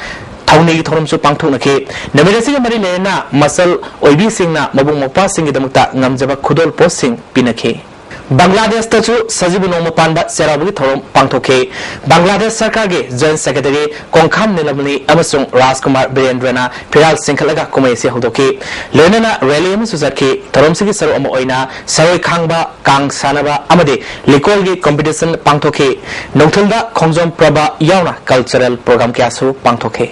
ꯊꯧꯅꯤꯒꯤ ꯊꯧꯔꯝꯁꯨ ꯄꯥꯡꯊꯣꯛꯅꯈꯤ꯫ ꯅꯨꯃꯤꯠ ꯑꯁꯤꯒ ꯃꯔꯤ ꯂꯩꯅꯅ ꯃꯆꯜ ꯑꯣꯏꯕꯤꯁꯤꯡꯅ ꯃꯕꯨꯡ ꯃꯧꯄ꯭ꯋꯥꯁꯤꯡꯒꯤꯗꯃꯛꯇ ꯉꯝꯖꯕ ꯈꯨꯗꯣꯜ ꯄꯣꯠꯁꯤꯡ ꯄꯤꯅꯈꯤ꯫ ꯕꯪꯒ꯭ꯂꯥꯗꯦꯁꯇꯁꯨ ꯁꯖꯤꯕꯨ ꯅꯣꯡꯃ ꯄꯥꯟꯕ ꯆꯩꯔꯥꯎꯕꯒꯤ ꯊꯧꯔꯝ ꯄꯥꯡꯊꯣꯛꯈꯤ꯫ ꯕꯪꯒ꯭ꯂꯥꯗꯦꯁ ꯁꯔꯀꯥꯔꯒꯤ ꯖꯣꯏꯟꯠ ꯁꯦꯀ꯭ꯔꯦꯇꯔꯤ ꯀꯣꯡꯈꯥꯝ ꯅꯤꯂꯃꯅꯤ ꯑꯃꯁꯨꯡ ꯔꯥꯖꯀꯨꯃꯥꯔ ꯕꯤꯔꯦꯟꯗ꯭ꯔꯅ ꯐꯤꯔꯥꯜ ꯆꯤꯡꯈꯠꯂꯒ ꯀꯨꯝꯍꯩ ꯑꯁꯤ ꯍꯧꯗꯣꯛꯈꯤ꯫ ꯂꯣꯏꯅꯅ ꯔꯦꯂꯤ ꯑꯃꯁꯨ ꯆꯠꯈꯤ꯫ ꯊꯧꯔꯝꯁꯤꯒꯤ ꯁꯔꯨꯛ ꯑꯃ ꯑꯣꯏꯅ ꯁꯔꯣꯏ ꯈꯥꯡꯕ, ꯀꯥꯡ ꯁꯥꯟꯅꯕ ꯑꯃꯗꯤ ꯂꯤꯀꯣꯜꯒꯤ ꯀꯝꯄꯤꯇꯤꯁꯟ ꯄꯥꯡꯊꯣꯛꯈꯤ꯫ ꯅꯨꯡꯊꯤꯜꯗ ꯈꯣꯡꯖꯣꯝ ꯄ꯭ꯔꯕ ꯌꯥꯎꯅ ꯀꯜꯆꯔꯦꯜ ꯄ꯭ꯔꯣꯒ꯭ꯔꯥꯝ ꯀꯌꯥꯁꯨ ꯄꯥꯡꯊꯣꯛꯈꯤ꯫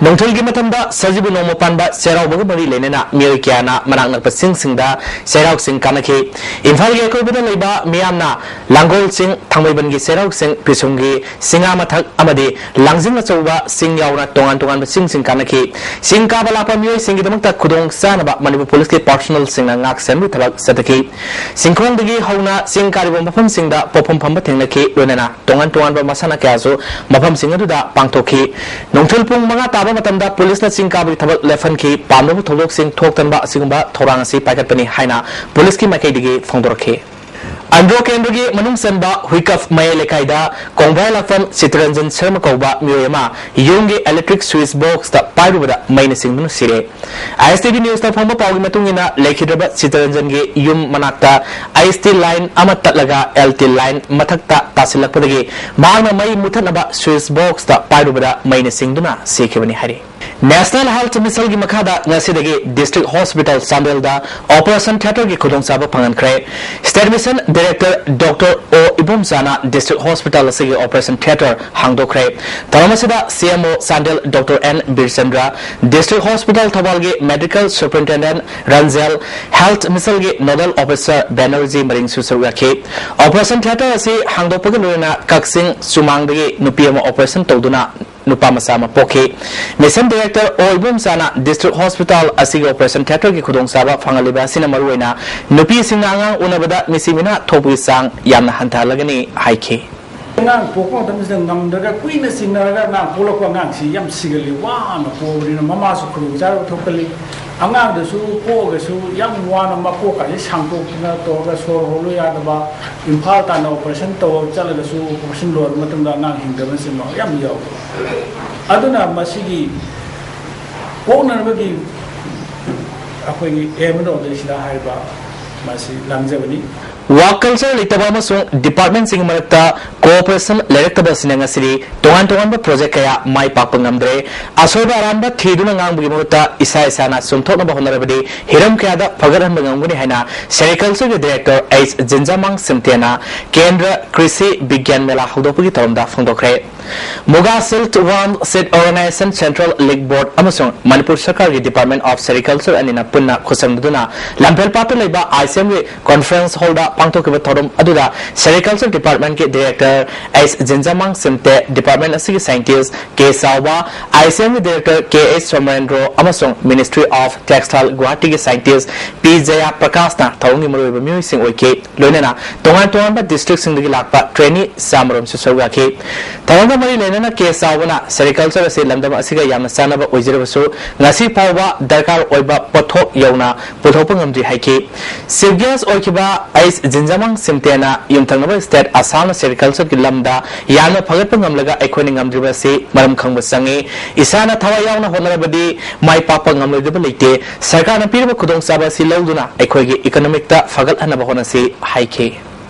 ꯅꯨꯡꯊꯤꯜꯒꯤ ꯃꯇꯝꯗ ꯁꯖꯤꯕꯨ ꯅꯣꯡꯃ ꯄꯥꯟꯕ ꯆꯩꯔꯥꯎꯕꯒ ꯃꯔꯤ ꯂꯩꯅꯅ ꯃꯤꯑꯣꯏ ꯀꯌꯥꯅ ꯃꯅꯥꯛ ꯅꯛꯄ ꯆꯤꯡꯁꯤꯡꯗ ꯆꯩꯔꯥꯎ ꯆꯤꯡ ꯀꯥꯅꯈꯤ꯫ ꯏꯝꯐꯥꯜꯒꯤ ꯑꯀꯣꯏꯕꯗ ꯂꯩꯕ ꯃꯤꯌꯥꯝꯅ ꯂꯥꯡꯒꯣꯜ ꯆꯤꯡ, ꯊꯥꯡꯃꯩꯕꯟꯒꯤ ꯆꯩꯔꯥꯎ ꯆꯤꯡ, ꯄꯤꯁꯨꯝꯒꯤ ꯁꯤꯡꯉꯥ ꯃꯊꯛ ꯑꯃꯗꯤ ꯂꯥꯡꯖꯤꯡ ꯑꯆꯧꯕ ꯆꯤꯡ ꯌꯥꯎꯅ ꯇꯣꯉꯥꯟ ꯇꯣꯉꯥꯟꯕ ꯆꯤꯡꯁꯤꯡ ꯀꯥꯅꯈꯤ꯫ ꯆꯤꯡ ꯀꯥꯕ ꯂꯥꯛꯄ ꯃꯤꯑꯣꯏꯁꯤꯡꯒꯤꯗꯃꯛꯇ ꯈꯨꯗꯣꯡ ꯆꯥꯅꯕ ꯃꯅꯤꯄꯨꯔ ꯄꯨꯂꯤꯁꯀꯤ ꯄꯥꯔꯁꯣꯅꯦꯜꯁꯤꯡꯅ ꯉꯥꯛ ꯁꯦꯟꯕꯒꯤ ꯊꯕꯛ ꯆꯠꯊꯈꯤ꯫ ꯆꯤꯡꯈꯣꯡꯗꯒꯤ ꯍꯧꯅ ꯆꯤꯡ ꯀꯥꯔꯤꯕ ꯃꯐꯝꯁꯤꯡꯗ ꯄꯣꯠꯐꯝ ꯐꯝꯕ ꯊꯦꯡꯅꯈꯤ꯫ ꯂꯣꯏꯅꯅ ꯇꯣꯉꯥꯟ ꯇꯣꯉꯥꯟꯕ ꯃꯁꯥꯟꯅ ꯀꯌꯥꯁꯨ ꯃꯐꯝꯁꯤꯡ ꯑꯗꯨꯗ ꯄꯥꯡꯊꯣꯛꯈꯤ꯫ ꯅꯨꯡꯊꯤꯜ ꯄꯨꯡ ꯃꯉꯥ ꯇꯥꯕ ꯃꯇꯝꯗ ꯄꯨꯂꯤꯁꯅ ꯆꯤꯡ ꯀꯥꯕꯒꯤ ꯊꯕꯛ ꯂꯦꯞꯍꯟꯈꯤ꯫ ꯄꯥꯝꯗꯕ ꯊꯧꯗꯣꯛꯁꯤꯡ ꯊꯣꯛꯇꯅꯕ ꯑꯁꯤꯒꯨꯝꯕ ꯊꯧꯔꯥꯡ ꯑꯁꯤ ꯄꯥꯏꯈꯠꯄꯅꯤ ꯍꯥꯏꯅ ꯄꯨꯂꯤꯁꯀꯤ ꯃꯥꯏꯀꯩꯗꯒꯤ ꯐꯣꯡꯗꯣꯔꯛꯈꯤ꯫ ꯑꯟꯗ꯭ꯔꯣ ꯀꯦꯟꯗ꯭ꯔꯒꯤ ꯃꯅꯨꯡ ꯆꯟꯕ ꯍꯨꯏꯀꯞ ꯃꯌꯥꯏ ꯂꯩꯀꯥꯏꯗ ꯀꯣꯡꯕ꯭ꯔꯥ ꯂꯥꯛꯐꯝ ꯆꯤꯇꯔꯟꯖꯟ ꯁꯔꯃ ꯀꯧꯕ ꯃꯤꯑꯣꯏ ꯑꯃ ꯌꯨꯝꯒꯤ electric switch box ꯇ ꯄꯥꯏꯔꯨꯕꯗ ꯃꯩꯅ ꯆꯤꯡꯗꯨꯅ ꯁꯤꯔꯦ꯫ ISTV News ꯇ ꯐꯪꯕ ꯄꯥꯎꯒꯤ ꯃꯇꯨꯡ ꯏꯟꯅ, ꯂꯩꯈꯤꯗ꯭ꯔꯕ ꯆꯤꯇꯔꯟꯖꯟꯒꯤ ꯌꯨꯝ ꯃꯅꯥꯛꯇ IST line ꯑꯃ ꯇꯠꯂꯒ LT line ꯃꯊꯛꯇ ꯇꯥꯁꯤꯜꯂꯛꯄꯗꯒꯤ ꯃꯍꯥꯛꯅ ꯃꯩ ꯃꯨꯊꯠꯅꯕ switch box ꯇ ꯄꯥꯏꯔꯨꯕꯗ ꯃꯩꯅ ꯆꯤꯡꯗꯨꯅ ꯁꯤꯈꯤꯕꯅꯤ ꯍꯥꯏꯔꯤ꯫ National Health Mission ꯒꯤ ꯃꯈꯥꯗ ꯉꯁꯤꯗꯒꯤ District Hospital ꯆꯥꯟꯗꯦꯜꯗ operation theatre ꯒꯤ ꯈꯨꯗꯣꯡꯆꯥꯕ ꯐꯪꯍꯟꯈ꯭ꯔꯦ꯫ State Mission Director Doctor O ꯏꯕꯣꯝꯆꯥꯅ District Hospital ꯑꯁꯤꯒꯤ operation theatre ꯍꯥꯡꯗꯣꯛꯈ꯭ꯔꯦ꯫ ꯊꯧꯔꯝ ꯑꯁꯤꯗ CMO Chandel Doctor N ꯕꯤꯔꯆꯟꯗ꯭ꯔ, District Hospital ꯊꯧꯕꯥꯜꯒꯤ Medical Superintendent ꯔꯟꯖꯦꯜ, Health Mission ꯒꯤ Nodal Officer ꯕꯦꯅꯔꯖꯤ ꯃꯔꯤꯡꯁꯨ ꯁꯔꯨꯛ ꯌꯥꯈꯤ꯫ Operation theatre ꯑꯁꯤ ꯍꯥꯡꯗꯣꯛꯄꯒ ꯂꯣꯏꯅꯅ ꯀꯛꯆꯤꯡ ꯆꯨꯃꯥꯡꯗꯒꯤ ꯅꯨꯄꯤ ꯑꯃ operation ꯇꯧꯗꯨꯅ ꯅꯨꯄꯥ ꯃꯆꯥ ꯑꯃ ꯄꯣꯛꯈꯤ꯫ Mission Director ꯑꯣ ꯏꯕꯣꯝꯆꯥꯅ District Hospital ꯑꯁꯤꯒꯤ operation theatre ꯒꯤ ꯈꯨꯗꯣꯡꯆꯥꯕ ꯐꯪꯍꯜꯂꯤꯕ ꯑꯁꯤꯅ ꯃꯔꯨꯑꯣꯏꯅ ꯅꯨꯄꯤꯁꯤꯡꯅ ꯑꯉꯥꯡ ꯎꯅꯕꯗ ꯃꯤꯁꯤ ꯃꯤꯅꯥ ꯊꯣꯛꯄꯒꯤ ꯆꯥꯡ ꯌꯥꯝꯅ ꯍꯟꯊꯍꯜꯂꯒꯅꯤ ꯍꯥꯏꯈꯤ꯫ ꯑꯉꯥꯡ ꯄꯣꯛꯄ ꯃꯇꯝꯁꯤꯗ ꯉꯝꯗ꯭ꯔꯒ ꯀꯨꯏꯅ ꯆꯤꯡꯅꯔꯒ ꯑꯉꯥꯡ ꯄꯣꯛꯂꯛꯄ ꯑꯉꯥꯡꯁꯤ ꯌꯥꯝ ꯁꯤꯒꯜꯂꯤ꯫ ꯋꯥꯅ ꯄꯣꯛꯑꯕꯅꯤꯅ ꯃꯃꯥꯁꯨ ꯈꯨꯗꯣꯡꯆꯥꯗꯕ ꯊꯣꯛꯀꯜꯂꯤ꯫ ꯑꯉꯥꯡꯗꯁꯨ ꯄꯣꯛꯑꯒꯁꯨ ꯌꯥꯝ ꯋꯥꯅ ꯃꯀꯣꯛꯀꯁꯦ ꯁꯥꯡꯗꯣꯛꯇꯅ ꯇꯧꯔꯒ ꯁꯣꯔ ꯍꯣꯜꯂꯨ ꯌꯥꯗꯕ, ꯏꯝꯐꯥꯜ ꯇꯥꯟꯅ operation ꯇꯧꯕ ꯆꯠꯂꯒꯁꯨ operation ꯂꯣꯏꯔꯕ ꯃꯇꯨꯡꯗ ꯑꯉꯥꯡ ꯍꯤꯡꯗꯕꯅꯆꯤꯡꯕ ꯌꯥꯝ ꯌꯥꯎꯏ꯫ ꯑꯗꯨꯅ ꯃꯁꯤꯒꯤ ꯀꯣꯛꯅꯅꯕꯒꯤ ꯑꯩꯈꯣꯏꯒꯤ aim ꯑꯃ ꯇꯧꯖꯩꯁꯤꯗ ꯍꯥꯏꯔꯤꯕ ꯃꯁꯤ ꯂꯥꯡꯖꯕꯅꯤ꯫ ꯋꯥꯛ ꯀꯜꯆꯔ ꯂꯩꯇꯕ ꯑꯃꯁꯨꯡ department ꯁꯤꯡꯒꯤ ꯃꯔꯛꯇ cooperation ꯂꯩꯔꯛꯇꯕ ꯑꯁꯤꯅ ꯉꯁꯤꯗꯤ ꯇꯣꯉꯥꯟ ꯇꯣꯉꯥꯟꯕ project ꯀꯌꯥ ꯃꯥꯏ ꯄꯥꯛꯄ ꯉꯝꯗ꯭ꯔꯦ꯫ ꯑꯁꯣꯏꯕ ꯑꯔꯥꯟꯕ ꯊꯤꯗꯨꯅ ꯉꯥꯡꯕꯒꯤ ꯃꯍꯨꯠꯇ ꯏꯁꯥ ꯏꯁꯥꯅ ꯆꯨꯝꯊꯣꯛꯅꯕ ꯍꯣꯠꯅꯔꯕꯗꯤ ꯍꯤꯔꯝ ꯀꯌꯥꯗ ꯐꯒꯠꯍꯟꯕ ꯉꯝꯒꯅꯤ ꯍꯥꯏꯅ Sericulture ꯒꯤ Director ꯑꯩꯆ ꯖꯤꯟꯖꯥꯃꯥꯡ ꯁꯤꯝꯇꯦꯅ ꯀꯦꯟꯗ꯭ꯔ ꯀ꯭ꯔꯤꯁꯤ ꯕꯤꯒ꯭ꯌꯥꯟ ꯃꯦꯂꯥ ꯍꯧꯗꯣꯛꯄꯒꯤ ꯊꯧꯔꯝꯗ ꯐꯣꯡꯗꯣꯛꯈ꯭ꯔꯦ꯫ Muga Silk Worm Seed Organization, Central Lick Board ꯑꯃꯁꯨꯡ ꯃꯅꯤꯄꯨꯔ ꯁꯔꯀꯥꯔꯒꯤ Department of Sericulture ꯑꯅꯤꯅ ꯄꯨꯟꯅ ꯈꯨꯠꯁꯝꯅꯗꯨꯅ ꯂꯝꯐꯦꯜꯄꯥꯠꯇ ꯂꯩꯕ ICM ꯒꯤ conference hall ꯗ ꯄꯥꯡꯊꯣꯛꯈꯤꯕ ꯊꯧꯔꯝ ꯑꯗꯨꯗ Sericulture Department ꯀꯤ Director ꯑꯩꯆ ꯖꯤꯟꯖꯥꯃꯥꯡ ꯁꯤꯝꯇꯦ, department ꯑꯁꯤꯒꯤ scientist ꯀꯦ ꯆꯥꯎꯕ, ICM ꯒꯤ Director ꯀꯦ ꯑꯩꯆ ꯁꯣꯃꯔꯦꯟꯗ꯭ꯔꯣ ꯑꯃꯁꯨꯡ Ministry of Textile ꯒꯨꯋꯥꯍꯥꯇꯤꯒꯤ scientist ꯄꯤ ꯖꯌꯥ ꯄ꯭ꯔꯀꯥꯁꯅ ꯊꯧꯔꯝꯒꯤ ꯃꯔꯨꯑꯣꯏꯕ ꯃꯤꯑꯣꯏꯁꯤꯡ ꯑꯣꯏꯈꯤ꯫ ꯂꯣꯏꯅꯅ ꯇꯣꯉꯥꯟ ꯇꯣꯉꯥꯟꯕ district ꯁꯤꯡꯗꯒꯤ ꯂꯥꯛꯄ trainee ꯆꯥꯃꯔꯣꯝꯁꯨ ꯁꯔꯨꯛ ꯌꯥꯈꯤ꯫ ꯊꯧꯔꯝ ꯃꯔꯤ ꯂꯩꯅꯅ ꯀꯦ ꯆꯥꯎꯕꯅ ꯁꯦꯔꯤꯀꯜꯆꯔ ꯑꯁꯤ ꯂꯝꯗꯝ ꯑꯁꯤꯒ ꯌꯥꯝꯅ ꯆꯥꯟꯅꯕ ꯑꯣꯏꯖꯔꯕꯁꯨ ꯉꯁꯤ ꯐꯥꯎꯕ ꯗꯔꯀꯥꯔ ꯑꯣꯏꯕ ꯄꯣꯠꯊꯣꯛ ꯌꯧꯅ ꯄꯨꯊꯣꯛꯄ ꯉꯝꯗ꯭ꯔꯤ ꯍꯥꯏꯈꯤ꯫ ꯆꯤꯐ ꯒꯦꯁ ꯑꯣꯏꯈꯤꯕ ꯑꯩꯁ ꯖꯤꯟꯖꯥꯃꯥꯡ ꯁꯤꯝꯇꯦꯅ ꯌꯨꯝꯊꯪꯅꯕ ꯁ꯭ꯇꯦꯠ ꯑꯁꯥꯝꯅ ꯁꯦꯔꯤꯀꯜꯆꯔꯒꯤ ꯂꯝꯗ ꯌꯥꯝꯅ ꯐꯒꯠꯄ ꯉꯝꯂꯒ ꯑꯩꯈꯣꯏꯅ ꯉꯝꯗ꯭ꯔꯤꯕ ꯑꯁꯤ ꯃꯔꯝ ꯈꯪꯕ ꯆꯪꯏ꯫ ꯏꯁꯥꯅ ꯊꯋꯥꯏ ꯌꯥꯎꯅ ꯍꯣꯠꯅꯔꯕꯗꯤ ꯃꯥꯏ ꯄꯥꯛꯄ ꯉꯝꯂꯣꯏꯗꯕ ꯂꯩꯇꯦ꯫ ꯁꯔꯀꯥꯔꯅ ꯄꯤꯔꯤꯕ ꯈꯨꯗꯣꯡꯆꯥꯕ ꯑꯁꯤ ꯂꯧꯗꯨꯅ ꯑꯩꯈꯣꯏꯒꯤ ꯏꯀꯣꯅꯣꯃꯤꯛꯇ ꯐꯒꯠꯍꯟꯅꯕ ꯍꯣꯠꯅꯁꯤ ꯍꯥꯏꯈꯤ꯫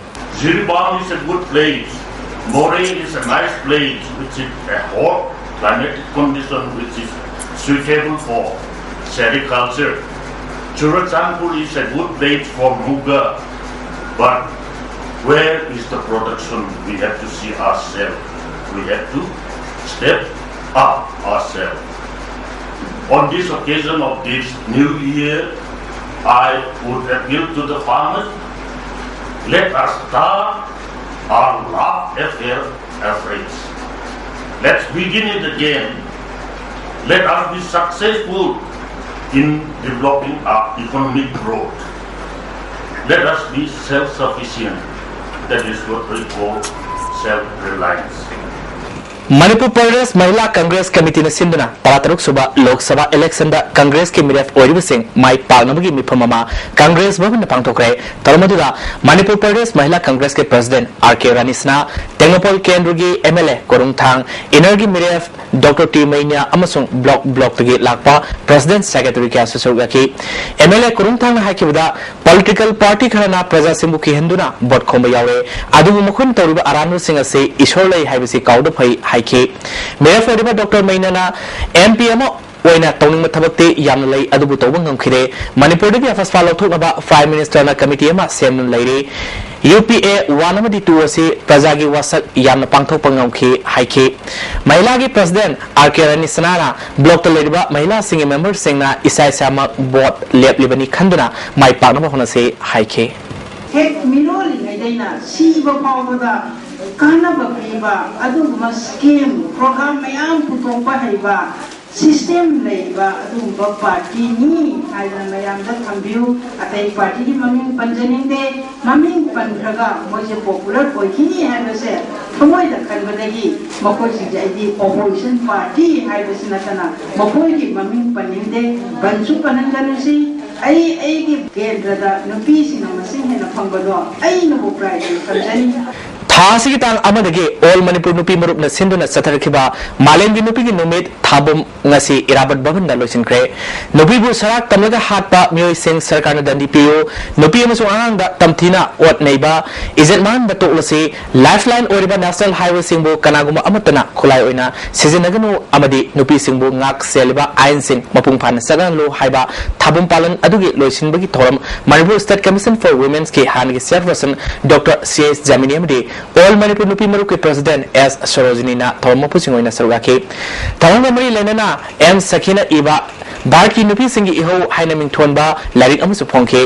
Jiribam is a good place. Moreh is a nice place, which is a hot climatic condition which is suitable for sericulture. Churachandpur is a good place for muga, but where is the production? We have to see ourselves. We have to step up ourselves. On this occasion of this new year, I would appeal to the farmers, let us start our love affair afresh. Let's begin it again. Let us be successful in developing our economic growth. Let us be self-sufficient. That is what we call self-reliance. Manipur Pradesh ꯃꯍꯤꯂꯥ Congress ꯀꯃꯤꯇꯤꯅ ꯁꯤꯟꯗꯨꯅ ꯇꯔꯥꯇꯔꯨꯛ ꯁꯨꯕ ꯂꯣꯛ ꯁꯚꯥ ꯏꯂꯦꯛꯁꯟꯗ ꯀꯪꯒ꯭ꯔꯦꯁꯀꯤ ꯃꯤꯔꯦꯞ ꯑꯣꯏꯔꯤꯕꯁꯤꯡ ꯃꯥꯏ ꯄꯥꯛꯅꯕꯒꯤ ꯃꯤꯐꯝ ꯑꯃ ꯀꯪꯒ꯭ꯔꯦꯁ ꯚꯕꯟꯗ ꯄꯥꯡꯊꯣꯛꯈ꯭ꯔꯦ꯫ ꯊꯧꯔꯝ ꯑꯗꯨꯗ Manipur Pradesh ꯃꯍꯤꯂꯥ ꯀꯪꯒ꯭ꯔꯦꯁꯀꯤ president R ꯀꯦ ꯔꯥꯅꯤꯁꯅꯥ, ꯇꯦꯡꯅꯧꯄꯜ ꯀꯦꯟꯗ꯭ꯔꯒꯤ M L ꯑꯦ ꯀꯣꯔꯨꯡꯊꯥꯡ, ꯏꯅꯔꯒꯤ ꯃꯤꯔꯦꯞ ꯗꯣꯛꯇꯔ ꯇꯤ ꯃꯩꯅ꯭ꯌꯥ ꯑꯃꯁꯨꯡ ꯕ꯭ꯂꯣꯛ ꯕ꯭ꯂꯣꯛꯇꯒꯤ ꯂꯥꯛꯄ ꯄ꯭ꯔꯁꯤꯗꯦꯟ ꯁꯦꯀ꯭ꯔꯦꯇꯔꯤ ꯀꯌꯥꯁꯨ ꯁꯔꯨꯛ ꯌꯥꯈꯤ꯫ ꯑꯦꯝ ꯑꯦꯜ ꯑꯦ ꯀꯣꯔꯨꯡꯊꯥꯡꯅ ꯍꯥꯏꯈꯤꯕꯗ, ꯄꯣꯂꯤꯇꯤꯀꯦꯜ ꯄꯥꯔꯇꯤ ꯈꯔꯅ ꯄ꯭ꯔꯖꯥꯁꯤꯡꯕꯨ ꯀꯤꯍꯟꯗꯨꯅ ꯚꯣꯠ ꯈꯣꯝꯕ ꯌꯥꯎꯔꯦ, ꯑꯗꯨꯕꯨ ꯃꯈꯣꯏꯅ ꯇꯧꯔꯤꯕ ꯑꯔꯥꯟꯕꯁꯤꯡ ꯑꯁꯤ ꯏꯁꯣꯔ ꯂꯩ ꯍꯥꯏꯕꯁꯤ ꯀꯥꯎꯗ ꯐꯩ ꯍꯥꯏꯈꯤ꯫ ꯃꯤꯔꯦꯞ ꯑꯣꯏꯔꯤꯕ ꯗꯣꯛꯇꯔ ꯃꯩꯅ꯭ꯌꯥꯅ ꯑꯦꯝ ꯄꯤ ꯑꯃ ꯑꯣꯏꯅ ꯇꯧꯅꯤꯡꯕ ꯊꯕꯛꯇꯤ ꯌꯥꯝꯅ ꯂꯩ, ꯑꯗꯨꯕꯨ ꯇꯧꯕ ꯉꯝꯈꯤꯗꯦ꯫ ꯃꯅꯤꯄꯨꯔꯗꯒꯤ ꯑꯐꯁꯄꯥ ꯂꯧꯊꯣꯛꯅꯕ ꯄ꯭ꯔꯥꯏꯝ ꯃꯤꯅꯤꯁꯇꯔꯅ ꯀꯃꯤꯇꯤ ꯑꯃ ꯁꯦꯝꯗꯨꯅ ꯂꯩꯔꯤ꯫ ꯌꯨ ꯄꯤ ꯑꯦ ꯋꯥꯟ ꯑꯃꯗꯤ ꯇꯨ ꯑꯁꯤ ꯄ꯭ꯔꯖꯥꯒꯤ ꯋꯥꯁꯛ ꯌꯥꯝꯅ ꯄꯥꯡꯊꯣꯛꯄ ꯉꯝꯈꯤ ꯍꯥꯏꯈꯤ꯫ ꯃꯍꯤꯂꯥꯒꯤ ꯄ꯭ꯔꯁꯤꯗꯦꯟ ꯑꯥꯔ ꯀꯦ ꯔꯥꯅꯤꯁꯅꯥꯅ ꯕ꯭ꯂꯣꯛꯇ ꯂꯩꯔꯤꯕ ꯃꯍꯤꯂꯥꯁꯤꯡꯒꯤ ꯃꯦꯝꯕꯔꯁꯤꯡꯅ ꯏꯁꯥ ꯏꯁꯥꯃꯛ ꯚꯣꯠ ꯂꯦꯞꯂꯤꯕꯅꯤ ꯈꯟꯗꯨꯅ ꯃꯥꯏ ꯄꯥꯛꯅꯕ ꯍꯣꯠꯅꯁꯤ ꯍꯥꯏꯈꯤ꯫ ꯍꯦꯛ ꯃꯤꯔꯣꯜꯂꯤꯉꯩꯗꯩꯅ ꯁꯤꯕ ꯐꯥꯎꯕꯗ ꯀꯥꯟꯅꯕ ꯄꯤꯕ ꯑꯗꯨꯒꯨꯝꯕ ꯁ꯭ꯀꯤꯝ, ꯄ꯭ꯔꯣꯒ꯭ꯔꯥꯝ ꯃꯌꯥꯝ ꯄꯨꯊꯣꯛꯄ ꯍꯩꯕ, ꯁꯤꯁꯇꯦꯝ ꯂꯩꯕ ꯑꯗꯨꯒꯨꯝꯕ ꯄꯥꯔꯇꯤꯅꯤ ꯍꯥꯏꯗꯅ ꯃꯌꯥꯝꯗ ꯊꯝꯕꯤꯌꯨ꯫ ꯑꯇꯩ ꯄꯥꯔꯇꯤꯒꯤ ꯃꯃꯤꯡ ꯄꯟꯖꯅꯤꯡꯗꯦ꯫ ꯃꯃꯤꯡ ꯄꯟꯈ꯭ꯔꯒ ꯃꯣꯏꯁꯦ ꯄꯣꯄꯨꯂꯔ ꯑꯣꯏꯈꯤꯅꯤ ꯍꯥꯏꯕꯁꯦ ꯊꯃꯣꯏꯗ ꯈꯟꯕꯗꯒꯤ ꯃꯈꯣꯏꯁꯤꯡꯁꯦ ꯑꯩꯗꯤ ꯑꯣꯄꯣꯖꯤꯁꯟ ꯄꯥꯔꯇꯤ ꯍꯥꯏꯕꯁꯤ ꯅꯠꯇꯅ ꯃꯈꯣꯏꯒꯤ ꯃꯃꯤꯡ ꯄꯟꯅꯤꯡꯗꯦ꯫ ꯄꯟꯁꯨ ꯄꯟꯍꯟꯒꯅꯨꯁꯤ꯫ ꯑꯩ ꯑꯩꯒꯤ ꯀꯦꯟꯗ꯭ꯔꯗ ꯅꯨꯄꯤꯁꯤꯡꯅ ꯃꯁꯤꯡ ꯍꯦꯟꯅ ꯐꯪꯕꯗꯣ ꯑꯩꯅꯕꯨ ꯄ꯭ꯔꯥꯏꯖ ꯊꯝꯖꯅꯤ꯫ ꯊꯥ ꯑꯁꯤꯒꯤ ꯇꯥꯡ ꯑꯃꯗꯒꯤ ꯑꯣꯜ ꯃꯅꯤꯄꯨꯔ ꯅꯨꯄꯤ ꯃꯔꯨꯞꯅ ꯁꯤꯟꯗꯨꯅ ꯆꯠꯊꯔꯛꯈꯤꯕ ꯃꯥꯂꯦꯝꯒꯤ ꯅꯨꯄꯤꯒꯤ ꯅꯨꯃꯤꯠ ꯊꯥꯕꯝ ꯉꯁꯤ ꯏꯔꯥꯕꯠ ꯚꯕꯟꯗ ꯂꯣꯏꯁꯤꯟꯈ꯭ꯔꯦ꯫ ꯅꯨꯄꯤꯕꯨ ꯁꯔꯥꯛ ꯇꯝꯂꯒ ꯍꯥꯠꯄ ꯃꯤꯑꯣꯏꯁꯤꯡ ꯁꯔꯀꯥꯔꯅ ꯗꯟꯗꯤ ꯄꯤꯌꯨ, ꯅꯨꯄꯤ ꯑꯃꯁꯨꯡ ꯑꯉꯥꯡꯗ ꯇꯝꯊꯤꯅ ꯑꯣꯠ ꯅꯩꯕ, ꯏꯖꯠ ꯃꯥꯡꯍꯟꯕ ꯇꯣꯛꯂꯁꯤ, ꯂꯥꯏꯐꯂꯥꯏꯟ ꯑꯣꯏꯔꯤꯕ ꯅꯦꯁꯅꯦꯜ ꯍꯥꯏꯋꯦꯁꯤꯡꯕꯨ ꯀꯅꯥꯒꯨꯝꯕ ꯑꯃꯠꯇꯅ ꯈꯨꯠꯂꯥꯏ ꯑꯣꯏꯅ ꯁꯤꯖꯤꯟꯅꯒꯅꯨ ꯑꯃꯗꯤ ꯅꯨꯄꯤꯁꯤꯡꯕꯨ ꯉꯥꯛ ꯁꯦꯜꯂꯤꯕ ꯑꯥꯏꯟꯁꯤꯡ ꯃꯄꯨꯡ ꯐꯥꯅ ꯆꯠꯅꯍꯜꯂꯨ ꯍꯥꯏꯕ ꯊꯥꯕꯝ ꯄꯥꯂꯟ ꯑꯗꯨꯒꯤ ꯂꯣꯏꯁꯤꯟꯕꯒꯤ ꯊꯧꯔꯝ Manipur State Commission for Women's ꯀꯤ ꯍꯥꯟꯅꯒꯤ ꯆꯦꯌꯔꯄꯔꯁꯟ ꯗꯣꯛꯇꯔ ꯁꯤ ꯑꯦꯁ ꯖꯥꯃꯤꯅꯤ ꯑꯃꯗꯤ ꯑꯣꯜ ꯃꯅꯤꯄꯨꯔ ꯅꯨꯄꯤ ꯃꯔꯨꯞꯀꯤ ꯄ꯭ꯔꯁꯤꯗꯦꯟꯠ ꯑꯦꯁ ꯁꯣꯔꯣꯖꯤꯅꯤꯅ ꯊꯧꯔꯝ ꯃꯄꯨꯁꯤꯡ ꯑꯣꯏꯅ ꯁꯔꯨꯛ ꯌꯥꯈꯤ꯫ ꯊꯧꯔꯝꯒ ꯃꯔꯤ ꯂꯩꯅꯅ ꯑꯦꯝ ꯁꯈꯤꯅ ꯏꯕ ꯚꯥꯔꯠꯀꯤ ꯅꯨꯄꯤꯁꯤꯡꯒꯤ ꯏꯍꯧ ꯍꯥꯏꯅ ꯃꯤꯡꯊꯣꯟꯕ ꯂꯥꯏꯔꯤꯛ ꯑꯃꯁꯨ ꯐꯣꯡꯈꯤ꯫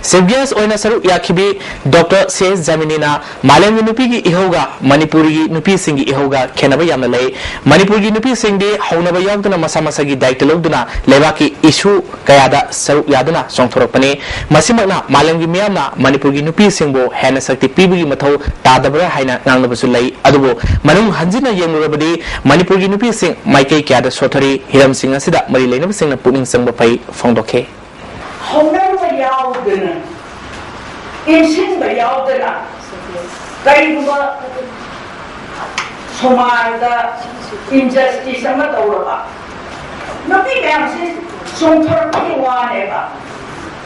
ꯆꯤꯐ ꯒꯦꯁ ꯑꯣꯏꯅ ꯁꯔꯨꯛ ꯌꯥꯈꯤꯕꯤ ꯗꯣꯛꯇꯔ ꯁꯤ ꯑꯦꯁ ꯖꯥꯃꯤꯅꯤꯅ ꯃꯥꯂꯦꯝꯒꯤ ꯅꯨꯄꯤꯒꯤ ꯏꯍꯧꯒ ꯃꯅꯤꯄꯨꯔꯒꯤ ꯅꯨꯄꯤꯁꯤꯡꯒꯤ ꯏꯍꯧꯒ ꯈꯦꯠꯅꯕ ꯌꯥꯝꯅ ꯂꯩ꯫ ꯃꯅꯤꯄꯨꯔꯒꯤ ꯅꯨꯄꯤꯁꯤꯡꯗꯤ ꯍꯧꯅꯕ ꯌꯥꯎꯗꯅ ꯃꯁꯥ ꯃꯁꯥꯒꯤ ꯗꯥꯌꯤꯠꯇ ꯂꯧꯗꯨꯅ ꯂꯩꯕꯥꯛꯀꯤ ꯏꯁꯨ ꯀꯌꯥꯗ ꯁꯔꯨꯛ ꯌꯥꯗꯨꯅ ꯆꯣꯡꯊꯣꯔꯛꯄꯅꯤ꯫ ꯃꯁꯤꯃꯛꯅ ꯃꯥꯂꯦꯝꯒꯤ ꯃꯤꯌꯥꯝꯅ ꯃꯅꯤꯄꯨꯔꯒꯤ ꯅꯨꯄꯤꯁꯤꯡꯕꯨ ꯍꯦꯟꯅ ꯁꯛꯇꯤ ꯄꯤꯕꯒꯤ ꯃꯊꯧ ꯇꯥꯗꯕ꯭ꯔꯥ ꯍꯥꯏꯅ ꯉꯥꯡꯅꯕꯁꯨ ꯂꯩ꯫ ꯑꯗꯨꯕꯨ ꯃꯅꯨꯡ ꯍꯟꯖꯤꯟꯅ ꯌꯦꯡꯂꯨꯔꯕꯗꯤ ꯃꯅꯤꯄꯨꯔꯒꯤ ꯅꯨꯄꯤꯁꯤꯡ ꯃꯥꯏꯀꯩ ꯀꯌꯥꯗ ꯁꯣꯠꯊꯔꯤ꯫ ꯍꯤꯔꯝꯁꯤꯡ ꯑꯁꯤꯗ ꯃꯔꯤ ꯂꯩꯅꯕꯁꯤꯡꯅ ꯄꯨꯛꯅꯤꯡ ꯆꯪꯕ ꯐꯩ ꯐꯣꯡꯗꯣꯛꯈꯤ꯫ ꯍꯧꯅꯕ ꯌꯥꯎꯗꯅ, ꯏꯟꯁꯤꯟꯕ ꯌꯥꯎꯗꯅ, ꯀꯔꯤꯒꯨꯝꯕ ꯁꯃꯥꯖꯗ injustice ꯑꯃ ꯇꯧꯔꯕ, ꯅꯨꯄꯤ ꯃꯌꯥꯝꯁꯤ ꯆꯣꯡꯊꯣꯔꯛꯄꯒꯤ ꯋꯥꯅꯦꯕ,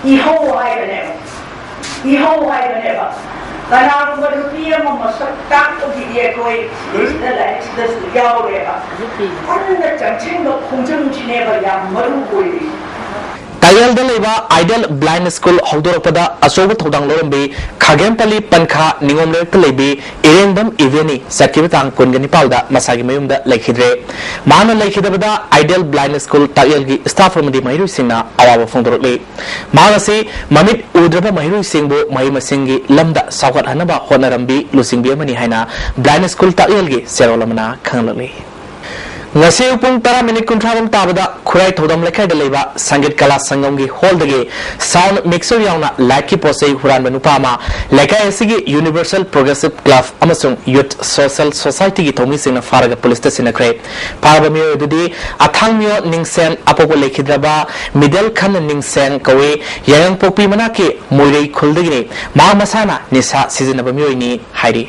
ꯏꯍꯧ ꯍꯥꯏꯕꯅꯦꯕ, ꯏꯍꯧ ꯍꯥꯏꯕꯅꯦꯕ꯫ ꯀꯅꯥꯒꯨꯝꯕ ꯅꯨꯄꯤ ꯑꯃ ꯃꯁꯛ ꯇꯥꯛꯄꯒꯤꯗꯤ ꯑꯩꯈꯣꯏ ꯁꯤꯗ ꯂꯥꯏꯔꯤꯛꯁꯤꯗꯁꯨ ꯌꯥꯎꯔꯦꯕ꯫ ꯄꯨꯟꯅ ꯆꯪꯁꯤꯟꯕ ꯈꯣꯡꯖꯪꯁꯤꯅꯦꯕ ꯌꯥꯝ ꯃꯔꯨ ꯑꯣꯏꯔꯤꯁꯦ꯫ ꯇꯥꯛꯌꯦꯜꯗ ꯂꯩꯕ ꯑꯥꯏꯗꯤꯌꯦꯜ ꯕ꯭ꯂꯥꯏꯟ ꯁ꯭ꯀꯨꯜ ꯍꯧꯗꯣꯔꯛꯄꯗ ꯑꯆꯧꯕ ꯊꯧꯗꯥꯡ ꯂꯧꯔꯝꯕꯤ ꯈꯥꯒꯦꯝꯄꯜꯂꯤ ꯄꯟꯈꯥ ꯅꯤꯉꯣꯝ ꯂꯩꯔꯛꯇ ꯂꯩꯕꯤ ꯏꯔꯦꯡꯕꯝ ꯏꯕꯦꯅꯤ ꯆꯠꯈꯤꯕ ꯇꯥꯡ ꯀꯨꯟꯒ ꯅꯤꯄꯥꯜꯗ ꯃꯁꯥꯒꯤ ꯃꯌꯨꯝꯗ ꯂꯩꯈꯤꯗ꯭ꯔꯦ꯫ ꯃꯍꯥꯛꯅ ꯂꯩꯈꯤꯗꯕꯗ ꯑꯥꯏꯗꯤꯌꯦꯜ ꯕ꯭ꯂꯥꯏꯟ ꯁ꯭ꯀꯨꯜ ꯇꯥꯛꯌꯦꯜꯒꯤ ꯁ꯭ꯇꯥꯐ ꯑꯃꯗꯤ ꯃꯍꯩꯔꯣꯏꯁꯤꯡꯅ ꯑꯋꯥꯕ ꯐꯣꯡꯗꯣꯔꯛꯂꯤ꯫ ꯃꯍꯥꯛ ꯑꯁꯤ ꯃꯃꯤꯠ ꯎꯗ꯭ꯔꯕ ꯃꯍꯩꯔꯣꯏꯁꯤꯡꯕꯨ ꯃꯍꯩ ꯃꯁꯤꯡꯒꯤ ꯂꯝꯗ ꯆꯥꯎꯈꯠꯍꯟꯅꯕ ꯍꯣꯠꯅꯔꯝꯕꯤ ꯂꯨꯆꯤꯡꯕꯤ ꯑꯃꯅꯤ ꯍꯥꯏꯅ ꯕ꯭ꯂꯥꯏꯟ ꯁ꯭ꯀꯨꯜ ꯇꯥꯛꯌꯦꯜꯒꯤ ꯆꯦꯔꯣꯜ ꯑꯃꯅ ꯈꯪꯍꯜꯂꯛꯂꯤ꯫ ꯉꯁꯤ ꯑꯌꯨꯛ ꯄꯨꯡ ꯇꯔꯥ ꯃꯤꯅꯤꯠ ꯀꯨꯟꯊ꯭ꯔꯥ ꯔꯣꯝ ꯇꯥꯕꯗ ꯈꯨꯔꯥꯏ ꯊꯧꯗꯝ ꯂꯩꯀꯥꯏꯗ ꯂꯩꯕ ꯁꯪꯒꯤꯠ ꯀꯂꯥ ꯁꯪꯒꯝꯒꯤ ꯍꯣꯜꯗꯒꯤ sound mixer ꯌꯥꯎꯅ ꯂꯥꯏꯠꯀꯤ ꯄꯣꯠ ꯆꯩ ꯍꯨꯔꯥꯟꯕ ꯅꯨꯄꯥ ꯑꯃ ꯂꯩꯀꯥꯏ ꯑꯁꯤꯒꯤ Universal Progressive Club ꯑꯃꯁꯨꯡ Youth Social Societyꯒꯤ ꯊꯧꯃꯤꯁꯤꯡꯅ ꯐꯥꯔꯒ ꯄꯨꯂꯤꯁꯇ ꯁꯤꯟꯅꯈ꯭ꯔꯦ꯫ ꯐꯥꯔꯕ ꯃꯤꯑꯣꯏ ꯑꯗꯨꯗꯤ ꯑꯊꯥꯡꯃꯤꯌꯣ ꯅꯤꯡꯁꯦꯟ, ꯑꯄꯣꯛꯄ ꯂꯩꯈꯤꯗ꯭ꯔꯕ ꯃꯤꯗꯜ ꯈꯟ ꯅꯤꯡꯁꯦꯟ ꯀꯧꯏ꯫ ꯌꯥꯏꯉꯪꯄꯣꯛꯄꯤ ꯃꯅꯥꯛꯀꯤ ꯃꯣꯏꯔꯩ ꯈꯨꯜꯗꯒꯤꯅꯤ꯫ ꯃꯍꯥꯛ ꯃꯁꯥꯅ ꯅꯤꯁꯥ ꯁꯤꯖꯤꯟꯅꯕ ꯃꯤꯑꯣꯏꯅꯤ ꯍꯥꯏꯔꯤ꯫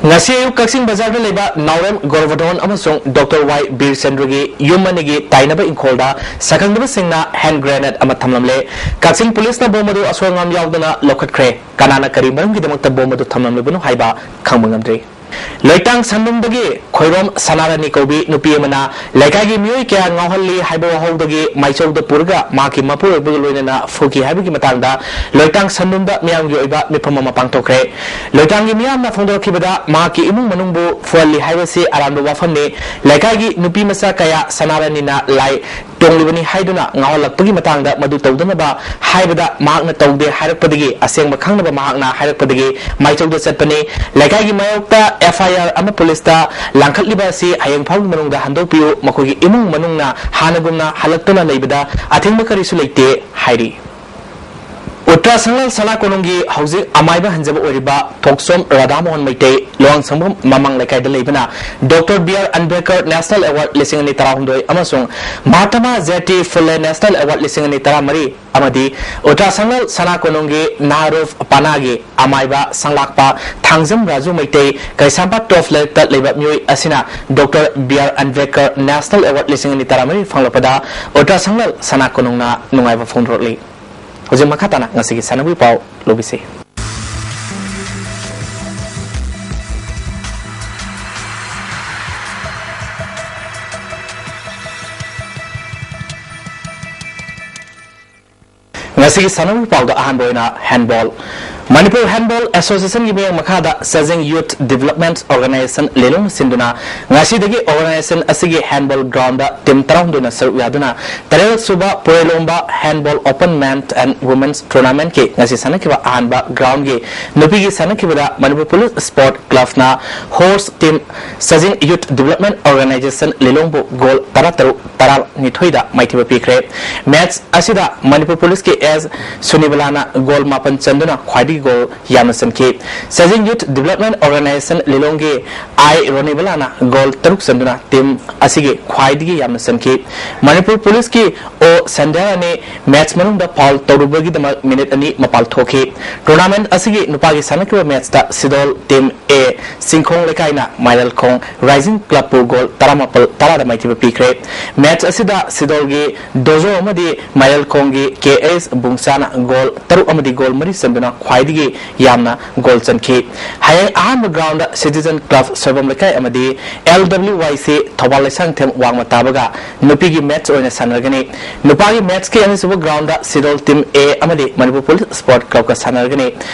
ꯉꯁꯤ ꯑꯌꯨꯛ ꯀꯛꯆꯤꯡ ꯕꯖꯥꯔꯗ ꯂꯩꯕ ꯅꯥꯎꯔꯦꯝ ꯒꯣꯔꯕꯗꯣꯟ ꯑꯃꯁꯨꯡ ꯗꯣꯛꯇꯔ ꯋꯥꯏ ꯕꯤꯔꯆꯟꯗ꯭ꯔꯒꯤ ꯌꯨꯝ ꯑꯅꯤꯒꯤ ꯇꯥꯏꯅꯕ ꯏꯪꯈꯣꯜꯗ ꯁꯛꯈꯪꯗꯕꯁꯤꯡꯅ ꯍꯦꯟ ꯒ꯭ꯔꯦꯅꯦꯗ ꯑꯃ ꯊꯝꯂꯝꯂꯦ꯫ ꯀꯛꯆꯤꯡ ꯄꯨꯂꯤꯁꯅ ꯕꯣꯝ ꯑꯗꯨ ꯑꯁꯣꯏ ꯑꯉꯥꯝ ꯌꯥꯎꯗꯅ ꯂꯧꯈꯠꯈ꯭ꯔꯦ꯫ ꯀꯅꯥꯅ ꯀꯔꯤ ꯃꯔꯝꯒꯤꯗꯃꯛꯇ ꯕꯣꯝ ꯑꯗꯨ ꯊꯝꯂꯝꯂꯤꯕꯅꯣ ꯍꯥꯏꯕ ꯈꯪꯕ ꯉꯝꯗ꯭ꯔꯤ꯫ ꯂꯣꯏꯇꯥꯡ ꯁꯟꯕꯝꯗꯒꯤ ꯈꯣꯏꯔꯣꯝ ꯁꯅꯥꯔꯥꯅꯤ ꯀꯧꯕꯤ ꯅꯨꯄꯤ ꯑꯃꯅ ꯂꯩꯀꯥꯏꯒꯤ ꯃꯤꯑꯣꯏ ꯀꯌꯥ ꯉꯥꯎꯍꯜꯂꯤ ꯍꯥꯏꯕ ꯋꯥꯍꯧꯗꯒꯤ ꯃꯥꯏꯆꯧꯗ ꯄꯨꯔꯒ ꯃꯍꯥꯛꯀꯤ ꯃꯄꯨꯔꯣꯏꯕꯒ ꯂꯣꯏꯅꯅ ꯐꯨꯈꯤ ꯍꯥꯏꯕꯒꯤ ꯃꯇꯥꯡꯗ ꯂꯣꯏꯇꯥꯡ ꯁꯟꯕꯝꯗ ꯃꯤꯌꯥꯝꯒꯤ ꯑꯣꯏꯕ ꯃꯤꯐꯝ ꯑꯃ ꯄꯥꯡꯊꯣꯛꯈ꯭ꯔꯦ꯫ ꯂꯣꯏꯇꯥꯡꯒꯤ ꯃꯤꯌꯥꯝꯅ ꯐꯣꯡꯗꯣꯔꯛꯈꯤꯕꯗ ꯃꯍꯥꯛꯀꯤ ꯏꯃꯨꯡ ꯃꯅꯨꯡꯕꯨ ꯐꯨꯍꯜꯂꯤ ꯍꯥꯏꯕꯁꯤ ꯑꯔꯥꯟꯕ ꯋꯥꯐꯝꯅꯤ꯫ ꯂꯩꯀꯥꯏꯒꯤ ꯅꯨꯄꯤ ꯃꯆꯥ ꯀꯌꯥ ꯁꯅꯥꯔꯥꯅꯤꯅ ꯂꯥꯏ ꯇꯣꯡꯂꯤꯕꯅꯤ ꯍꯥꯏꯗꯨꯅ ꯉꯥꯎꯍꯜꯂꯛꯄꯒꯤ ꯃꯇꯥꯡꯗ ꯃꯗꯨ ꯇꯧꯗꯅꯕ ꯍꯥꯏꯕꯗ ꯃꯍꯥꯛꯅ ꯇꯧꯗꯦ ꯍꯥꯏꯔꯛꯄꯗꯒꯤ, ꯑꯁꯦꯡꯕ ꯈꯪꯅꯕ ꯃꯍꯥꯛꯅ ꯍꯥꯏꯔꯛꯄꯗꯒꯤ ꯃꯥꯏꯆꯧꯗ ꯆꯠꯄꯅꯤ꯫ ꯂꯩꯀꯥꯏꯒꯤ ꯃꯥꯌꯣꯛꯇ F I R ꯑꯃ ꯄꯨꯂꯤꯁꯇ ꯂꯥꯡꯈꯠꯂꯤꯕ ꯑꯁꯤ ꯍꯌꯦꯡ ꯐꯥꯎꯒꯤ ꯃꯅꯨꯡꯗ ꯍꯟꯗꯣꯛꯄꯤꯌꯨ꯫ ꯃꯈꯣꯏꯒꯤ ꯏꯃꯨꯡ ꯃꯅꯨꯡꯅ ꯍꯥꯟꯅꯒꯨꯝꯅ ꯍꯜꯂꯛꯇꯨꯅ ꯂꯩꯕꯗ ꯑꯊꯤꯡꯕ ꯀꯔꯤꯁꯨ ꯂꯩꯇꯦ ꯍꯥꯏꯔꯤ꯫ ꯎꯇ꯭ꯔꯥ ꯁꯪꯂꯥꯜ ꯁꯅꯥ ꯀꯣꯅꯨꯡꯒꯤ ꯍꯧꯖꯤꯛ ꯑꯃꯥꯏꯕ ꯍꯟꯖꯕ ꯑꯣꯏꯔꯤꯕ ꯊꯣꯛꯆꯣꯝ ꯔꯥꯙꯥꯃꯣꯍꯟ ꯃꯩꯇꯩ ꯂꯨꯋꯥꯡꯁꯪꯕꯝ ꯃꯃꯥꯡ ꯂꯩꯀꯥꯏꯗ ꯂꯩꯕꯅ doctor B R ꯑꯟꯕꯦꯗꯀꯔ National Award ꯂꯤꯁꯤꯡ ꯑꯅꯤ ꯇꯔꯥꯍꯨꯝꯗꯣꯏ ꯑꯃꯁꯨꯡ ꯃꯍꯥꯇꯃꯥ J T ꯐꯨꯂꯦ National Award ꯂꯤꯁꯤꯡ ꯑꯅꯤ ꯇꯔꯥꯃꯔꯤ ꯑꯃꯗꯤ ꯎꯇ꯭ꯔꯥ ꯁꯪꯂꯥꯜ ꯁꯅꯥ ꯀꯣꯅꯨꯡꯒꯤ ꯅꯥꯔꯣꯐ ꯄꯅꯥꯒꯤ ꯑꯃꯥꯏꯕ ꯁꯪꯂꯥꯛꯄ ꯊꯥꯡꯖꯝ ꯔꯥꯖꯨ ꯃꯩꯇꯩ ꯀꯩꯁꯥꯝꯄꯥꯠ ꯇꯣꯐ ꯂꯩꯔꯛꯇ ꯂꯩꯕ ꯃꯤꯑꯣꯏ ꯑꯁꯤꯅ doctor B R ꯑꯟꯕꯦꯗꯀꯔ National Award ꯂꯤꯁꯤꯡ ꯑꯅꯤ ꯇꯔꯥꯃꯔꯤ ꯐꯪꯂꯛꯄꯗ ꯎꯇ꯭ꯔꯥ ꯁꯪꯂꯥꯜ ꯁꯅꯥ ꯀꯣꯅꯨꯡꯅ ꯅꯨꯡꯉꯥꯏꯕ ꯐꯣꯡꯗꯣꯔꯛꯂꯤ꯫ ꯍꯧꯖꯤꯛ ꯃꯈꯥ ꯇꯥꯅ ꯉꯁꯤꯒꯤ ꯁꯥꯟꯅꯕꯒꯤ ꯄꯥꯎ ꯂꯧꯕꯤꯁꯤ꯫ ꯉꯁꯤꯒꯤ ꯁꯥꯟꯅꯕꯒꯤ ꯄꯥꯎꯗ ꯑꯍꯥꯟꯕ ꯑꯣꯏꯅ ꯍꯦꯟꯕꯣꯜ꯫ ꯃꯅꯤꯄꯨꯔ ꯍꯦꯟꯕꯣꯜ ꯑꯦꯁꯣꯁꯤꯌꯦꯁꯟꯒꯤ ꯃꯤꯠꯌꯦꯡ ꯃꯈꯥꯗ ꯁꯖꯤꯡ ꯌꯨꯠ ꯗꯤꯕꯦꯂꯞꯃꯦꯟꯠ ꯑꯣꯔꯒꯅꯥꯏꯖꯦꯁꯟ ꯂꯤꯂꯣꯡꯅ ꯁꯤꯟꯗꯨꯅ ꯉꯁꯤꯗꯒꯤ ꯑꯣꯔꯒꯅꯥꯏꯖꯦꯁꯟ ꯑꯁꯤꯒꯤ ꯍꯦꯟꯕꯣꯜ ꯒ꯭ꯔꯥꯎꯟꯗ ꯇꯤꯝ ꯇꯔꯥꯍꯨꯝꯗꯣꯏꯅ ꯁꯔꯨꯛ ꯌꯥꯗꯨꯅ ꯇꯔꯦꯠ ꯁꯨꯕ ꯄꯨꯔꯩꯂꯣꯝꯕ handball open men and women's ꯇꯣꯔꯅꯥꯃꯦꯟꯠꯀꯤ ꯉꯁꯤ ꯁꯥꯟꯅꯈꯤꯕ ꯑꯍꯥꯟꯕ ꯒ꯭ꯔꯥꯎꯟꯒꯤ ꯅꯨꯄꯤꯒꯤ ꯁꯥꯟꯅꯈꯤꯕꯗ ꯃꯅꯤꯄꯨꯔ ꯄꯨꯂꯤꯁ ꯁ꯭ꯄꯣꯔꯠ ꯀ꯭ꯂꯕꯅ ꯍꯣꯁ ꯇꯤꯝ ꯁꯖꯤꯡ ꯌꯨꯠ ꯗꯤꯕꯦꯂꯞꯃꯦꯟꯠ ꯑꯣꯔꯒꯅꯥꯏꯖꯦꯁꯟ ꯂꯤꯂꯣꯡꯕꯨ ꯒꯣꯜ ꯇꯔꯥꯇꯔꯨꯛ ꯇꯔꯥꯅꯤꯊꯣꯏꯗ ꯃꯥꯏꯊꯤꯕ ꯄꯤꯈ꯭ꯔꯦ꯫ ꯃꯦꯠꯆ ꯑꯁꯤꯗ ꯃꯅꯤꯄꯨꯔ ꯄꯨꯂꯤꯁꯀꯤ ꯑꯦꯁ ꯁꯨꯅꯤꯕꯂꯥꯅ ꯒꯣꯜ ꯃꯥꯄꯟ ꯆꯟꯗꯨꯅ ꯈ꯭ꯋꯥꯏꯗꯒꯤ ꯒꯣꯜ ꯌꯥꯝꯅ ꯆꯟꯈꯤ꯫ ꯁꯖꯤꯡ ꯌꯨꯠ ꯗꯤꯕꯦꯂꯞꯃꯦꯟꯠ ꯑꯣꯔꯒꯅꯥꯏꯖꯦꯁꯟ ꯂꯤꯂꯣꯡꯒꯤ ꯑꯥꯏ ꯔꯣꯅꯤꯕꯂꯥꯅ ꯒꯣꯜ ꯇꯔꯨꯛ ꯆꯟꯗꯨꯅ ꯇꯤꯝ ꯑꯁꯤꯒꯤ ꯈ꯭ꯋꯥꯏꯗꯒꯤ ꯌꯥꯝꯅ ꯆꯟꯈꯤ꯫ ꯃꯅꯤꯄꯨꯔ ꯄꯨꯂꯤꯁꯀꯤ ꯑꯣ ꯁꯟꯗ꯭ꯌꯥꯔꯥꯅꯤ ꯃꯦꯠꯆ ꯃꯅꯨꯡꯗ ꯐꯥꯎꯜ ꯇꯧꯔꯨꯕꯒꯤꯗꯃꯛ ꯃꯤꯅꯤꯠ ꯑꯅꯤ ꯃꯄꯥꯜ ꯊꯣꯛꯈꯤ꯫ ꯇꯣꯔꯅꯥꯃꯦꯟꯠ ꯑꯁꯤꯒꯤ ꯅꯨꯄꯥꯒꯤ ꯁꯥꯟꯅꯈꯤꯕ ꯃꯦꯠꯆꯇ ꯁꯤꯗꯣꯜ ꯇꯤꯝ ꯑꯦ ꯆꯤꯡꯈꯣꯡ ꯂꯩꯀꯥꯏꯅ ꯃꯥꯏꯔꯦꯜꯈꯣꯡ ꯔꯥꯏꯖꯤꯡ ꯀ꯭ꯂꯕꯄꯨ ꯒꯣꯜ ꯇꯔꯥꯃꯥꯄꯜ ꯇꯔꯥꯗ ꯃꯥꯏꯊꯤꯕ ꯄꯤꯈ꯭ꯔꯦ꯫ ꯃꯦꯠꯆ ꯑꯁꯤꯗ ꯁꯤꯗꯣꯜꯒꯤ ꯗꯣꯖꯣ ꯑꯃꯗꯤ ꯃꯥꯏꯔꯦꯜꯈꯣꯡꯒꯤ ꯀꯦ ꯑꯦꯁ ꯕꯨꯡꯆꯥꯅ ꯒꯣꯜ ꯇꯔꯨꯛ ꯑꯃꯗꯤ ꯒꯣꯜ ꯃꯔꯤ ꯆꯟꯗꯨꯅ ꯈ꯭ꯋꯥꯏꯗꯒꯤ ꯌꯥꯝꯅ ꯒꯣꯜ ꯆꯟꯈꯤ꯫ ꯍꯌꯦꯡ ꯑꯍꯥꯟꯕ ꯒ꯭ꯔꯥꯎꯟꯗ ꯁꯤꯇꯤꯖꯟ ꯀ꯭ꯂꯕ ꯁꯣꯏꯕꯝ ꯂꯩꯀꯥꯏ ꯑꯃꯗꯤ ꯑꯦꯜ ꯗꯕ꯭ꯂꯤꯎ ꯋꯥꯏ ꯁꯤ ꯊꯧꯕꯥꯜ ꯂꯩꯁꯥꯡꯊꯦꯝ ꯋꯥꯡꯃ ꯇꯥꯕꯒ ꯅꯨꯄꯤꯒꯤ ꯃꯦꯠꯆ ꯑꯣꯏꯅ ꯁꯥꯟꯅꯔꯒꯅꯤ꯫ ꯅꯨꯄꯥꯒꯤ ꯃꯦꯠꯆꯀꯤ ꯑꯅꯤꯁꯨꯕ ꯒ꯭ꯔꯥꯎꯟꯗ ꯁꯤꯗꯣꯜ ꯇꯤꯝ ꯑꯦ ꯑꯃꯗꯤ ꯃꯅꯤꯄꯨꯔ ꯄꯨꯂꯤꯁ ꯁ꯭ꯄꯣꯔꯠ ꯀ꯭ꯂꯕꯀ ꯁꯥꯟꯅꯔꯒꯅꯤ꯫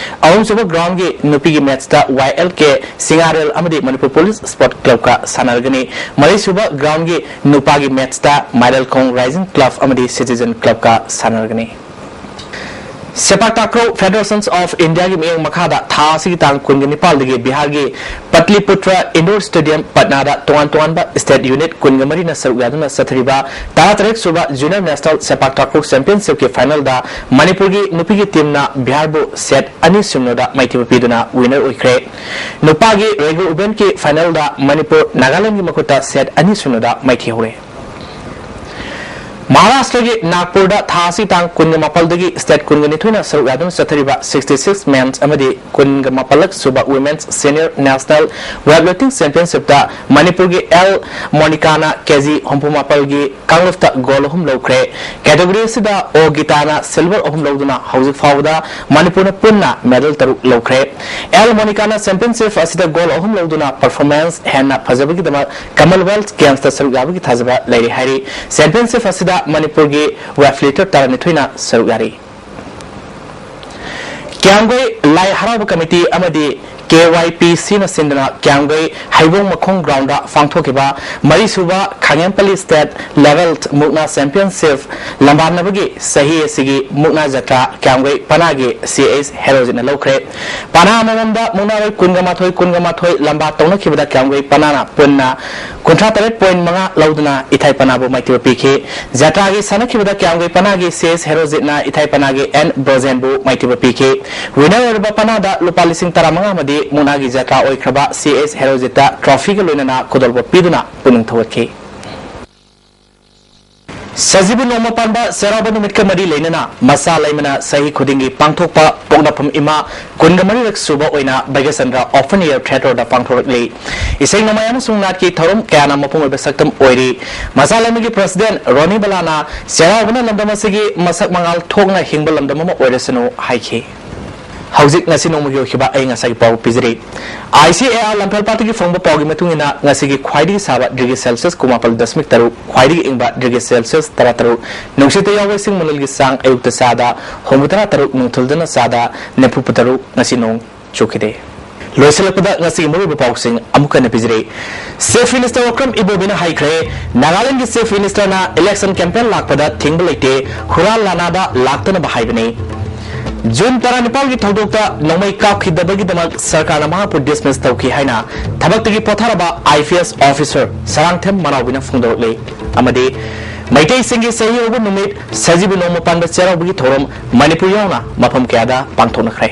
ꯑꯍꯨꯝꯁꯨꯕ ꯒ꯭ꯔꯥꯎꯟꯒꯤ ꯅꯨꯄꯤꯒꯤ ꯃꯦꯠꯆꯇ ꯋꯥꯏ ꯑꯦꯜ ꯀꯦ ꯁꯤꯡꯉꯥꯔꯦꯜ ꯑꯃꯗꯤ ꯃꯅꯤꯄꯨꯔ ꯄꯨꯂꯤꯁ ꯁ꯭ꯄꯣꯔꯠ ꯀ꯭ꯂꯕꯀ ꯁꯥꯟꯅꯔꯒꯅꯤ꯫ ꯃꯔꯤꯁꯨꯕ ꯒ꯭ꯔꯥꯎꯟꯒꯤ ꯅꯨꯄꯥꯒꯤ ꯃꯦꯠꯆꯇ ꯃꯥꯏꯔꯦꯜꯈꯣꯡ ꯔꯥꯏꯖꯤꯡ ꯀ꯭ꯂꯕ ꯑꯃꯗꯤ ꯁꯤꯇꯤꯖꯟ ꯀ꯭ꯂꯕꯀ ꯁꯥꯟꯅꯔꯒꯅꯤ꯫ ꯁꯦꯄꯥꯛ ꯇꯥꯀ꯭ꯔꯣ ꯐꯦꯗꯔꯦꯁꯟꯁ ꯑꯣꯐ ꯏꯟꯗꯤꯌꯥꯒꯤ ꯃꯤꯠꯌꯦꯡ ꯃꯈꯥꯗ ꯊꯥ ꯑꯁꯤꯒꯤ ꯇꯥꯡ ꯀꯨꯟꯒ ꯅꯤꯄꯥꯜꯗꯒꯤ ꯕꯤꯍꯥꯔꯒꯤ ꯄꯠꯂꯤꯄꯨꯇ꯭ꯔ ꯏꯟꯗꯣꯔ ꯁ꯭ꯇꯦꯗꯤꯌꯝ ꯄꯠꯅꯥꯗ ꯇꯣꯉꯥꯟ ꯇꯣꯉꯥꯟꯕ ꯁ꯭ꯇꯦꯠ ꯌꯨꯅꯤꯠ ꯀꯨꯟꯒ ꯃꯔꯤꯅ ꯁꯔꯨꯛ ꯌꯥꯗꯨꯅ ꯆꯠꯊꯔꯤꯕ ꯇꯔꯥꯇꯔꯦꯠ ꯁꯨꯕ ꯖꯨꯅꯤꯌꯔ ꯅꯦꯁꯅꯦꯜ ꯁꯦꯄꯥꯛ ꯇꯥꯀ꯭ꯔꯣ ꯆꯦꯝꯄꯤꯌꯟꯁꯤꯞꯀꯤ ꯐꯥꯏꯅꯦꯜꯗ ꯃꯅꯤꯄꯨꯔꯒꯤ ꯅꯨꯄꯤꯒꯤ ꯇꯤꯝꯅ ꯕꯤꯍꯥꯔꯕꯨ ꯁꯦꯠ ꯑꯅꯤ ꯁꯤꯅꯣꯗ ꯃꯥꯏꯊꯤꯕ ꯄꯤꯗꯨꯅ ꯋꯤꯅꯔ ꯑꯣꯏꯈ꯭ꯔꯦ꯫ ꯅꯨꯄꯥꯒꯤ ꯔꯦꯒꯨ ꯏꯚꯦꯟꯠꯀꯤ ꯐꯥꯏꯅꯦꯜꯗ ꯃꯅꯤꯄꯨꯔ ꯅꯥꯒꯥꯂꯦꯟꯒꯤ ꯃꯈꯨꯠꯇ ꯁꯦꯠ ꯑꯅꯤ ꯁꯤꯅꯣꯗ ꯃꯥꯏꯊꯤꯍꯧꯔꯦ꯫ ꯃꯍꯥꯔꯥꯁꯇ꯭ꯔꯒꯤ ꯅꯥꯒꯄꯨꯔꯗ ꯊꯥ ꯑꯁꯤ ꯇꯥꯡ ꯀꯨꯟꯒ ꯃꯥꯄꯜꯗꯒꯤ ꯁ꯭ꯇꯦꯠ ꯀꯨꯟꯒ ꯅꯤꯊꯣꯏꯅ ꯁꯔꯨꯛ ꯌꯥꯗꯨꯅ ꯆꯠꯊꯔꯤꯕ ꯁꯤꯛꯁꯇꯤ ꯁꯤꯛꯁ ꯃꯦꯟꯁ ꯑꯃꯗꯤ ꯀꯨꯟꯒ ꯃꯥꯄꯜꯂꯛ ꯁꯨꯕ women's senior national weightlifting ꯆꯦꯝꯄꯤꯌꯟꯁꯤꯞꯇ ꯃꯅꯤꯄꯨꯔꯒꯤ ꯑꯦꯜ ꯃꯣꯅꯤꯀꯥꯅ ꯀꯦꯖꯤ ꯍꯨꯝꯐꯨ ꯃꯥꯄꯜꯒꯤ ꯀꯥꯡꯂꯨꯞꯇ ꯒꯣꯜ ꯑꯍꯨꯝ ꯂꯧꯈ꯭ꯔꯦ꯫ ꯀꯦꯇꯦꯒꯣꯔꯤ ꯑꯁꯤꯗ ꯑꯣ ꯒꯤꯇꯥꯅ ꯁꯤꯜꯚꯔ ꯑꯍꯨꯝ ꯂꯧꯗꯨꯅ ꯍꯧꯖꯤꯛ ꯐꯥꯎꯕꯗ ꯃꯅꯤꯄꯨꯔꯅ ꯄꯨꯟꯅ ꯃꯦꯗꯜ ꯇꯔꯨꯛ ꯂꯧꯈ꯭ꯔꯦ꯫ ꯑꯦꯜ ꯃꯣꯅꯤꯀꯥꯅ ꯆꯦꯝꯄꯤꯌꯟꯁꯤꯞ ꯑꯁꯤꯗ ꯒꯣꯜ ꯑꯍꯨꯝ ꯂꯧꯗꯨꯅ ꯄꯔꯐꯣꯔꯃꯦꯟꯁ ꯍꯦꯟꯅ ꯐꯖꯕꯒꯤꯗꯃꯛ ꯀꯃꯟꯋꯦꯜꯊ ꯒꯦꯝꯁꯇ ꯁꯔꯨꯛ ꯌꯥꯕꯒꯤ ꯊꯥꯖꯕ ꯂꯩꯔꯤ ꯍꯥꯏꯔꯤ꯫ ꯆꯦꯝꯄꯤꯌꯟꯁꯤꯞ ꯑꯁꯤꯗ ꯃꯅꯤꯄꯨꯔꯒꯤ ꯋꯦꯠ ꯂꯤꯐꯇꯔ ꯇꯔꯥꯅꯤꯊꯣꯏꯅ ꯁꯔꯨꯛ ꯌꯥꯔꯤ꯫ ꯀ꯭ꯌꯥꯝꯒꯩ ꯂꯥꯏ ꯍꯔꯥꯎꯕ ꯀꯃꯤꯇꯤ ꯑꯃꯗꯤ ꯀꯦ ꯋꯥꯏ ꯄꯤ ꯁꯤꯅ ꯁꯤꯟꯗꯨꯅ ꯀ꯭ꯌꯥꯝꯒꯩ ꯍꯩꯕꯣꯡ ꯃꯈꯣꯡ ꯒ꯭ꯔꯥꯎꯟꯗ ꯄꯥꯡꯊꯣꯛꯈꯤꯕ ꯃꯔꯤꯁꯨꯕ ꯈꯥꯉꯦꯝꯄꯜꯂꯤ ꯁ꯭ꯇꯦꯠ ꯂꯦꯚꯦꯜ ꯃꯨꯛꯅꯥ ꯆꯦꯝꯄꯤꯌꯟꯁꯤꯞ ꯂꯝꯕꯥꯅꯕꯒꯤ ꯆꯍꯤ ꯑꯁꯤꯒꯤ ꯃꯨꯛꯅꯥ ꯖꯇ꯭ꯔꯥ ꯀ꯭ꯌꯥꯝꯒꯩ ꯄꯅꯥꯒꯤ ꯁꯤ ꯑꯩꯆ ꯍꯦꯔꯣꯖꯤꯠꯅ ꯂꯧꯈ꯭ꯔꯦ꯫ ꯄꯅꯥ ꯑꯃꯃꯝꯗ ꯃꯨꯛꯅꯥꯔꯣꯏ ꯀꯨꯟꯒ ꯃꯥꯊꯣꯏ, ꯀꯨꯟꯒ ꯃꯥꯊꯣꯏ ꯂꯝꯕꯥ ꯇꯧꯅꯈꯤꯕꯗ ꯀ꯭ꯌꯥꯝꯒꯩ ꯄꯅꯥꯅ ꯄꯨꯟꯅ ꯀꯨꯟꯊ꯭ꯔꯥ ꯇꯔꯦꯠ ꯄꯣꯏꯟ ꯃꯉꯥ ꯂꯧꯗꯨꯅ ꯏꯊꯥꯏ ꯄꯅꯥꯕꯨ ꯃꯥꯏꯊꯤꯕ ꯄꯤꯈꯤ꯫ ꯖꯇ꯭ꯔꯥꯒꯤ ꯁꯥꯟꯅꯈꯤꯕꯗ ꯀ꯭ꯌꯥꯝꯒꯩ ꯄꯅꯥꯒꯤ ꯁꯤ ꯑꯦꯁ ꯍꯦꯔꯣꯖꯤꯠꯅ ꯏꯊꯥꯏ ꯄꯅꯥꯒꯤ ꯑꯦꯟ ꯕ꯭ꯔꯣꯖꯦꯟꯕꯨ ꯃꯥꯏꯊꯤꯕ ꯄꯤꯈꯤ꯫ ꯋꯤꯅꯔ ꯑꯣꯏꯔꯕ ꯄꯅꯥꯗ ꯂꯨꯄꯥ ꯂꯤꯁꯤꯡ ꯇꯔꯥꯃꯉꯥ ꯑꯃꯗꯤ ꯃꯨꯛꯅꯥꯒꯤ ꯖꯇ꯭ꯔꯥ ꯑꯣꯏꯈ꯭ꯔꯕ ꯁꯤ ꯑꯦꯁ ꯍꯦꯔꯣꯖꯤꯠꯇ ꯇ꯭ꯔꯣꯐꯤꯒ ꯂꯣꯏꯅꯅ ꯈꯨꯗꯣꯜꯄꯣꯠ ꯄꯤꯗꯨꯅ ꯄꯨꯛꯅꯤꯡ ꯊꯧꯒꯠꯈꯤ꯫ ꯁꯖꯤꯕꯨ ꯅꯣꯡꯃ ꯄꯥꯟꯕ ꯆꯩꯔꯥꯎꯕ ꯅꯨꯃꯤꯠꯀ ꯃꯔꯤ ꯂꯩꯅꯅ ꯃꯆꯥ ꯂꯩꯃꯅ ꯆꯍꯤ ꯈꯨꯗꯤꯡꯒꯤ ꯄꯥꯡꯊꯣꯛꯄ ꯄꯣꯛꯅꯐꯝ ꯏꯃꯥ ꯀꯨꯟꯒ ꯃꯔꯤꯔꯛ ꯁꯨꯕ ꯑꯣꯏꯅ ꯚꯩꯒ꯭ꯌꯆꯟꯗ꯭ꯔ ꯑꯣꯄꯟ ꯑꯦꯌꯔ ꯊꯤꯌꯦꯇꯔꯗ ꯄꯥꯡꯊꯣꯔꯛꯂꯤ꯫ ꯏꯁꯩ ꯅꯣꯡꯃꯥꯏ ꯑꯃꯁꯨꯡ ꯅꯥꯠꯀꯤ ꯊꯧꯔꯝ ꯀꯌꯥꯅ ꯃꯄꯨꯡ ꯑꯣꯏꯕ ꯁꯛꯇꯝ ꯑꯣꯏꯔꯤ꯫ ꯃꯆꯥ ꯂꯩꯃꯒꯤ ꯄ꯭ꯔꯁꯤꯗꯦꯟ ꯔꯣꯅꯤ ꯕꯂꯥꯅ ꯆꯩꯔꯥꯎꯕꯅ ꯂꯝꯗꯝ ꯑꯁꯤꯒꯤ ꯃꯁꯛ ꯃꯉꯥꯜ ꯊꯣꯛꯅ ꯍꯤꯡꯕ ꯂꯝꯗꯝ ꯑꯃ ꯑꯣꯏꯔꯁꯅꯨ ꯍꯥꯏꯈꯤ꯫ ꯍꯧꯖꯤꯛ ꯉꯁꯤ ꯅꯣꯡꯃꯒꯤ ꯑꯣꯏꯈꯤꯕ ꯑꯏꯪ ꯑꯁꯥꯒꯤ ꯄꯥꯎ ꯄꯤꯖꯔꯤ꯫ ꯑꯥꯏ ꯁꯤ ꯑꯦ ꯑꯥꯔ ꯂꯝꯐꯦꯜ ꯄꯥꯠꯇꯒꯤ ꯐꯪꯕ ꯄꯥꯎꯒꯤ ꯃꯇꯨꯡ ꯏꯟꯅ ꯉꯁꯤꯒꯤ ꯈ꯭ꯋꯥꯏꯗꯒꯤ ꯁꯥꯕ ꯗꯤꯒ꯭ꯔꯤ ꯁꯦꯜꯁꯤꯌꯁ ꯀꯨꯟꯃꯥꯄꯜ ꯗꯁꯃꯤꯛ ꯇꯔꯨꯛ, ꯈ꯭ꯋꯥꯏꯗꯒꯤ ꯏꯪꯕ ꯗꯤꯒ꯭ꯔꯤ ꯁꯦꯜꯁꯤꯌꯁ ꯇꯔꯥꯇꯔꯨꯛ, ꯅꯨꯡꯁꯤꯠꯇ ꯌꯥꯎꯕ ꯏꯁꯤꯡ ꯃꯅꯤꯜꯒꯤ ꯆꯥꯡ ꯑꯌꯨꯛꯇ ꯆꯥꯗ ꯍꯨꯝꯐꯨꯇꯔꯥ ꯇꯔꯨꯛ, ꯅꯨꯡꯊꯤꯜꯗꯅ ꯆꯥꯗ ꯅꯤꯐꯨꯇꯔꯨꯛ꯫ ꯉꯁꯤ ꯅꯣꯡ ꯆꯨꯈꯤꯗꯦ꯫ ꯂꯣꯏꯁꯤꯜꯂꯛꯄꯗ ꯉꯁꯤꯒꯤ ꯃꯔꯨꯑꯣꯏꯕ ꯄꯥꯎꯁꯤꯡ ꯑꯃꯨꯛ ꯍꯟꯅ ꯄꯤꯖꯔꯤ꯫ ꯆꯤꯐ ꯃꯤꯅꯤꯁꯇꯔ ꯑꯣꯀ꯭ꯔꯝ ꯏꯕꯣꯕꯤꯅ ꯍꯥꯏꯈ꯭ꯔꯦ, ꯅꯥꯒꯥꯂꯦꯟꯗꯒꯤ ꯆꯤꯐ ꯃꯤꯅꯤꯁꯇꯔꯅ ꯏꯂꯦꯛꯁꯟ ꯀꯦꯝꯄꯦꯟ ꯂꯥꯛꯄꯗ ꯊꯤꯡꯕ ꯂꯩꯇꯦ, ꯍꯨꯔꯥꯟ ꯂꯥꯟꯅꯥꯗ ꯂꯥꯛꯇꯅꯕ ꯍꯥꯏꯕꯅꯤ꯫ ꯖꯨꯟ ꯇꯔꯥꯅꯤꯄꯥꯜꯒꯤ ꯊꯧꯗꯣꯛꯇ ꯅꯣꯡꯃꯩ ꯀꯥꯞꯈꯤꯗꯕꯒꯤꯗꯃꯛ ꯁꯔꯀꯥꯔꯅ ꯃꯍꯥꯛꯄꯨ ꯗꯤꯁꯃꯤꯁ ꯇꯧꯈꯤ ꯍꯥꯏꯅ ꯊꯕꯛꯇꯒꯤ ꯄꯣꯊꯥꯔꯕ I P S officer Sarangthem ꯃꯅꯥꯎꯕꯤꯅ ꯐꯣꯡꯗꯣꯔꯛꯂꯤ꯫ ꯑꯃꯗꯤ ꯃꯩꯇꯩꯁꯤꯡꯒꯤ ꯆꯍꯤ ꯍꯧꯕ ꯅꯨꯃꯤꯠ ꯁꯖꯤꯕꯨ ꯅꯣꯡꯃ ꯄꯥꯟꯕ ꯆꯩꯔꯥꯎꯕꯒꯤ ꯊꯧꯔꯝ ꯃꯅꯤꯄꯨꯔ ꯌꯥꯎꯅ ꯃꯐꯝ ꯀꯌꯥꯗ ꯄꯥꯡꯊꯣꯛꯅꯈ꯭ꯔꯦ꯫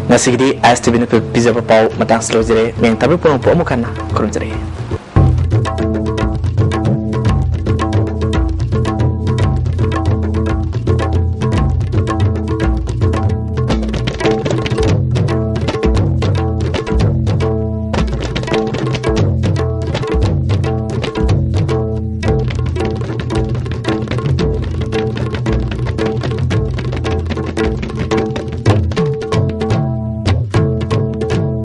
ꯉꯁꯤꯒꯤꯗꯤ ꯑꯥꯏ ꯑꯦꯁ ꯇꯤ ꯚꯤꯅ ꯄꯤꯖꯕ ꯄꯥꯎ ꯃꯇꯥꯡꯁꯤ ꯂꯣꯏꯖꯔꯦ꯫ ꯃꯌꯥꯝ ꯇꯥꯕꯤꯕ ꯄꯨꯝꯅꯃꯛꯄꯨ ꯑꯃꯨꯛ ꯍꯟꯅ ꯈꯨꯔꯨꯝꯖꯔꯤ꯫